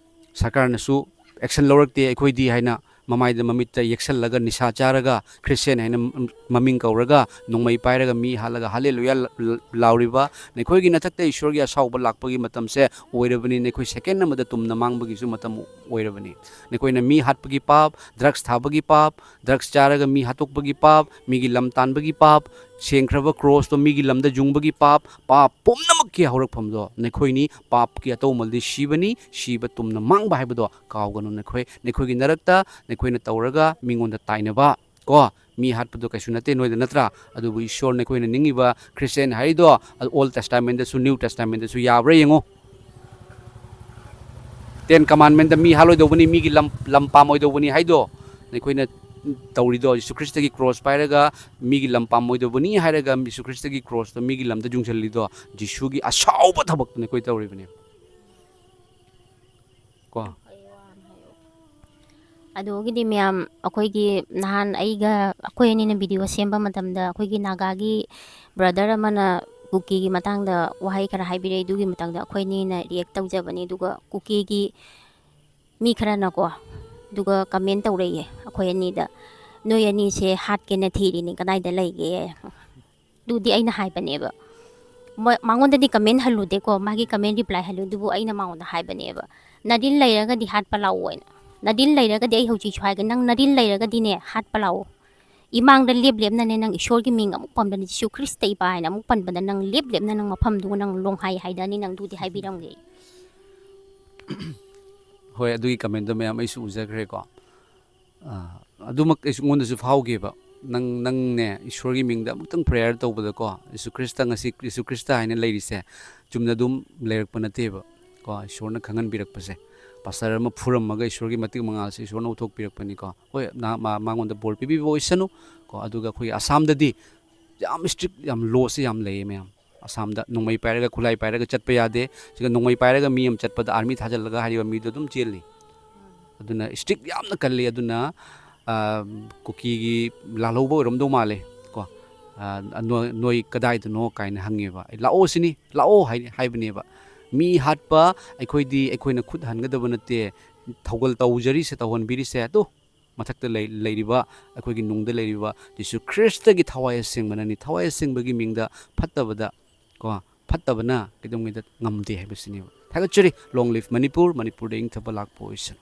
ꯁꯔꯀꯥꯔꯅꯁꯨ ꯑꯦꯛꯁꯟ ꯂꯧꯔꯛꯇꯦ꯫ ꯑꯩꯈꯣꯏꯗꯤ ꯍꯥꯏꯅ ꯃꯃꯥꯏꯗ ꯃꯃꯤꯠꯇ ꯌꯦꯛꯁꯜꯂꯒ, ꯅꯤꯁꯥ ꯆꯥꯔꯒ, ꯈ꯭ꯔꯤꯁꯇꯤꯌꯥꯟ ꯍꯥꯏꯅ ꯃꯃꯤꯡ ꯀꯧꯔꯒ, ꯅꯣꯡꯃꯩ ꯄꯥꯏꯔꯒ ꯃꯤ ꯍꯥꯠꯂꯒ ꯍꯥꯂꯦꯂꯨꯌꯥ ꯂ-, ꯂ-, ꯂꯥꯎꯔꯤꯕ, ꯅꯈꯣꯏꯒꯤ ꯅꯊꯛꯇ ꯏꯁꯣꯔꯒꯤ ꯑꯁꯥꯎꯕ ꯂꯥꯛꯄꯒꯤ ꯃꯇꯝꯁꯦ ꯑꯣꯏꯔꯕꯅꯤ꯫ ꯅꯈꯣꯏ ꯁꯦꯀꯦꯟ ꯑꯃꯗ ꯇꯨꯝꯅ ꯃꯥꯡꯕꯒꯤꯁꯨ ꯃꯇꯝ ꯑꯣꯏꯔꯕꯅꯤ꯫ ꯅꯈꯣꯏꯅ ꯃꯤ ꯍꯥꯠꯄꯒꯤ ꯄꯥꯞ, ꯗ꯭ꯔꯒꯁ ꯊꯥꯕꯒꯤ ꯄꯥꯞ, ꯗ꯭ꯔꯒꯁ ꯆꯥꯔꯒ ꯃꯤ ꯍꯥꯠꯇꯣꯛꯄꯒꯤ ꯄꯥꯞ, ꯃꯤꯒꯤ ꯂꯝ ꯇꯥꯟꯕꯒꯤ ꯄꯥꯞ, ꯁꯦꯡꯈ꯭ꯔꯕ ꯀ꯭ꯔꯣꯁꯇꯣ ꯃꯤꯒꯤ ꯂꯝꯗ ꯌꯨꯡꯕꯒꯤ ꯄꯥꯞ, ꯄꯥꯞ ꯄꯨꯝꯅꯃꯛꯀꯤ ꯍꯧꯔꯛꯐꯝꯗꯣ ꯅꯈꯣꯏꯅꯤ꯫ ꯄꯥꯞꯀꯤ ꯑꯇꯧꯃꯜꯗꯤ ꯁꯤꯕꯅꯤ, ꯁꯤꯕ ꯇꯨꯝꯅ ꯃꯥꯡꯕ ꯍꯥꯏꯕꯗꯣ ꯀꯥꯎꯒꯅꯨ꯫ ꯅꯈꯣꯏ, ꯅꯈꯣꯏꯒꯤ ꯅꯔꯛꯇ ꯅꯈꯣꯏꯅ ꯇꯧꯔꯒ ꯃꯤꯉꯣꯟꯗ ꯇꯥꯏꯅꯕ, ꯀꯣ, ꯃꯤ ꯍꯥꯠꯄꯗꯣ ꯀꯩꯁꯨ ꯅꯠꯇꯦ ꯅꯣꯏꯗ, ꯅꯠꯇ꯭ꯔꯥ? ꯑꯗꯨꯕꯨ ꯏꯁꯣꯔ, ꯅꯈꯣꯏꯅ ꯅꯤꯡꯉꯤꯕ ꯈ꯭ꯔꯤꯁꯇꯤꯌꯥꯟ ꯍꯥꯏꯔꯤꯗꯣ, ꯑꯣꯜ ꯇꯦꯁꯇꯥꯃꯦꯟꯗꯁꯨ, ꯅ꯭ꯌꯨ ꯇꯦꯁꯇꯥꯃꯦꯟꯗꯁꯨ ꯌꯥꯕ꯭ꯔꯥ ꯌꯦꯡꯉꯣ꯫ ꯇꯦꯟ ꯀꯃꯥꯟꯃꯦꯟꯗ ꯃꯤ ꯍꯥꯠꯂꯣꯏꯗꯧꯕꯅꯤ, ꯃꯤꯒꯤ ꯂꯝ, ꯂꯝ ꯄꯥꯝꯃꯣꯏꯗꯧꯕꯅꯤ ꯍꯥꯏꯗꯣ ꯅꯈꯣꯏꯅ ꯇꯧꯔꯤꯗꯣ, ꯖꯤꯁꯨ ꯈ꯭ꯔꯤꯁꯇꯒꯤ ꯀ꯭ꯔꯣꯁ ꯄꯥꯏꯔꯒ ꯃꯤꯒꯤ ꯂꯝ ꯄꯥꯝꯃꯣꯏꯗꯧꯕꯅꯤ ꯍꯥꯏꯔꯒ ꯖꯤꯁꯨ ꯈ꯭ꯔꯤꯁꯇꯒꯤ ꯀ꯭ꯔꯣꯁꯇꯣ ꯃꯤꯒꯤ ꯂꯝꯗ ꯌꯨꯡꯁꯤꯜꯂꯤꯗꯣ, ꯖꯤꯁꯨꯒꯤ ꯑꯁꯥꯎꯕ ꯊꯕꯛꯇꯨꯅꯦ ꯑꯩꯈꯣꯏ ꯇꯧꯔꯤꯕꯅꯦ꯫ ꯀꯣ꯫ ꯑꯗꯨꯒꯤꯗꯤ ꯃꯌꯥꯝ, ꯑꯩꯈꯣꯏꯒꯤ ꯅꯍꯥꯟ ꯑꯩꯒ, ꯑꯩꯈꯣꯏ ꯑꯅꯤꯅ ꯚꯤꯗꯤꯑꯣ ꯁꯦꯝꯕ ꯃꯇꯝꯗ ꯑꯩꯈꯣꯏꯒꯤ ꯅꯥꯒꯥꯒꯤ ꯕ꯭ꯔꯗꯔ ꯑꯃꯅ ꯀꯨꯀꯤꯒꯤ ꯃꯇꯥꯡꯗ ꯋꯥꯍꯩ ꯈꯔ ꯍꯥꯏꯕꯤꯔꯛꯏ꯫ ꯑꯗꯨꯒꯤ ꯃꯇꯥꯡꯗ ꯑꯩꯈꯣꯏ ꯑꯅꯤꯅ ꯔꯤꯌꯦꯛ ꯇꯧꯖꯕꯅꯤ꯫ ꯑꯗꯨꯒ ꯀꯨꯀꯤꯒꯤ ꯃꯤ ꯈꯔꯅꯀꯣ, ꯑꯗꯨꯒ ꯀꯃꯦꯟ ꯇꯧꯔꯛꯏꯌꯦ ꯑꯩꯈꯣꯏ ꯑꯅꯤꯗ, "ꯅꯣꯏ ꯑꯅꯤꯁꯦ ꯍꯥꯠꯀꯦꯅ ꯊꯤꯔꯤꯅꯤ, ꯀꯗꯥꯏꯗ ꯂꯩꯒꯦ?" ꯑꯗꯨꯗꯤ ꯑꯩꯅ ꯍꯥꯏꯕꯅꯦꯕ꯫ ꯃ-, ꯃꯉꯣꯟꯗꯗꯤ ꯀꯃꯦꯟ ꯍꯜꯂꯨꯗꯦꯀꯣ, ꯃꯥꯒꯤ ꯀꯃꯦꯟ ꯔꯤꯄ꯭ꯂꯥꯏ ꯍꯜꯂꯨ, ꯑꯗꯨꯕꯨ ꯑꯩꯅ ꯃꯉꯣꯟꯗ ꯍꯥꯏꯕꯅꯦꯕ, "ꯅꯔꯤꯟ ꯂꯩꯔꯒꯗꯤ ꯍꯥꯠꯄ ꯂꯥꯛꯑꯣ" ꯍꯥꯏꯅ꯫ "ꯅꯔꯤꯟ ꯂꯩꯔꯒꯗꯤ ꯑꯩ ꯍꯧꯖꯤꯛꯁꯨ ꯍꯥꯏꯒꯦ, ꯅꯪ ꯅꯔꯤꯟ ꯂꯩꯔꯒꯗꯤꯅꯦ, ꯍꯥꯠꯄ ꯂꯥꯛꯑꯣ꯫ ꯏꯃꯥꯡꯗ ꯂꯦꯞ ꯂꯦꯞꯅꯅꯦ, ꯅꯪ ꯏꯁꯣꯔꯒꯤ ꯃꯤꯡ ꯑꯃꯨꯛ ꯄꯟꯕꯗ, ꯖꯤꯁꯨ ꯈ꯭ꯔꯤꯁꯇ ꯏꯄꯥ ꯍꯥꯏꯅ ꯑꯃꯨꯛ ꯄꯟꯕꯗ, ꯅꯪ ꯂꯦꯞ ꯂꯦꯞꯅ ꯅꯪ ꯃꯐꯝꯗꯨꯒ ꯅꯪ ꯂꯣꯡꯍꯥꯏ ꯍꯥꯏꯗꯅꯤ, ꯅꯪ ꯑꯗꯨꯗꯤ ꯍꯥꯏꯕꯤꯔꯝꯒꯦ ꯑꯩ꯫" ꯍꯣꯏ, ꯑꯗꯨꯒꯤ ꯀꯃꯦꯟꯗꯣ ꯃꯌꯥꯝ ꯑꯩꯁꯨ ꯎꯖꯈ꯭ꯔꯦꯀꯣ꯫ ꯑꯥ, ꯑꯗꯨꯃꯛ ꯑꯩꯁꯨ, ꯑꯩꯉꯣꯟꯗꯁꯨ ꯐꯥꯎꯈꯤꯕ꯫ ꯅꯪ, ꯅꯪꯅꯦ, ꯏꯁꯣꯔꯒꯤ ꯃꯤꯡꯗ ꯑꯃꯨꯛꯇꯪ ꯄ꯭ꯔꯦꯌꯔ ꯇꯧꯕꯗꯀꯣ, ꯖꯤꯁꯨ ꯈ꯭ꯔꯤꯁꯇ ꯉꯁꯤ, ꯖꯤꯁꯨ ꯈ꯭ꯔꯤꯁꯇ ꯍꯥꯏꯅ ꯂꯩꯔꯤꯁꯦ ꯆꯨꯝꯅ ꯑꯗꯨꯝ ꯂꯩꯔꯛꯄ ꯅꯠꯇꯦꯕ꯫ ꯀꯣ, ꯏꯁꯣꯔꯅ ꯈꯪꯍꯟꯕꯤꯔꯛꯄꯁꯦ, ꯄꯥꯁꯇꯔ ꯑꯃ ꯐꯨꯔꯝꯃꯒ ꯏꯁꯣꯔꯒꯤ ꯃꯇꯤꯛ ꯃꯉꯥꯜꯁꯦ ꯏꯁꯣꯔꯅ ꯎꯠꯊꯣꯛꯄꯤꯔꯛꯄꯅꯤꯀꯣ꯫ ꯍꯣꯏ, ꯅꯍꯥꯛ, ꯃꯥ-, ꯃꯉꯣꯟꯗ ꯕꯣꯔ ꯄꯤꯕꯤꯕ ꯑꯣꯏꯁꯅꯨ꯫ ꯀꯣ, ꯑꯗꯨꯒ ꯑꯩꯈꯣꯏꯒꯤ ꯑꯁꯥꯝꯗꯗꯤ ꯌꯥꯝ ꯏꯁꯇ꯭ꯔꯤꯛ, ꯌꯥꯝ ꯂꯣꯁꯦ ꯌꯥꯝ ꯂꯩꯌꯦ ꯃꯌꯥꯝ꯫ ꯑꯁꯥꯝꯗ ꯅꯣꯡꯃꯩ ꯄꯥꯏꯔꯒ, ꯈꯨꯠꯂꯥꯏ ꯄꯥꯏꯔꯒ ꯆꯠꯄ ꯌꯥꯗꯦ꯫ ꯁꯤꯒ ꯅꯣꯡꯃꯩ ꯄꯥꯏꯔꯒ ꯃꯤ ꯑꯃ ꯆꯠꯄꯗ ꯑꯥꯔꯃꯤ ꯊꯥꯖꯤꯜꯂꯒ ꯍꯥꯏꯔꯤꯕ ꯃꯤꯗꯣ ꯑꯗꯨꯝ ꯆꯦꯜꯂꯤ꯫ ꯑꯗꯨꯅ ꯏꯁꯇ꯭ꯔꯤꯛ ꯌꯥꯝꯅ ꯀꯜꯂꯤ꯫ ꯑꯗꯨꯅ, ꯑ, ꯀꯨꯀꯤꯒꯤ ꯂꯥꯜꯍꯧꯕ ꯑꯣꯏꯔꯝꯗꯧ ꯃꯥꯜꯂꯦ ꯀꯣ꯫ ꯑ, "ꯅꯣꯏ, ꯅꯣꯏ ꯀꯗꯥꯏꯗꯅꯣ?" ꯀꯥꯏꯅ ꯍꯪꯉꯦꯕ꯫ "ꯑꯩ ꯂꯥꯛꯑꯣ ꯁꯤꯅꯤ, ꯂꯥꯛꯑꯣ" ꯍꯥꯏ-, ꯍꯥꯏꯕꯅꯦꯕ꯫ ꯃꯤ ꯍꯥꯠꯄ ꯑꯩꯈꯣꯏꯗꯤ, ꯑꯩꯈꯣꯏꯅ ꯈꯨꯠ ꯍꯟꯒꯗꯕ ꯅꯠꯇꯦ꯫ ꯊꯧꯒꯜ ꯇꯧꯖꯔꯤꯁꯦ, ꯇꯧꯍꯟꯕꯤꯔꯤꯁꯦ, ꯑꯗꯣ ꯃꯊꯛꯇ ꯂꯩ-, ꯂꯩꯔꯤꯕ, ꯑꯩꯈꯣꯏꯒꯤ ꯅꯨꯡꯗ ꯂꯩꯔꯤꯕ ꯖꯤꯁꯨ ꯈ꯭ꯔꯤꯁꯇꯒꯤ ꯊꯋꯥꯏ ꯑꯁꯦꯡꯕꯅꯅꯤ꯫ ꯊꯋꯥꯏ ꯑꯁꯦꯡꯕꯒꯤ ꯃꯤꯡꯗ ꯐꯠꯇꯕꯗ, ꯀꯣ, ꯐꯠꯇꯕꯅ ꯀꯩꯗꯧꯉꯩꯗ ꯉꯝꯗꯦ ꯍꯥꯏꯕꯁꯤꯅꯦꯕ꯫ ꯊꯥꯒꯠꯆꯔꯤ꯫ Long live Manipur. ꯃꯅꯤꯄꯨꯔꯗ ꯏꯪꯊꯕ ꯂꯥꯛꯄ ꯑꯣꯏꯁꯅꯨ꯫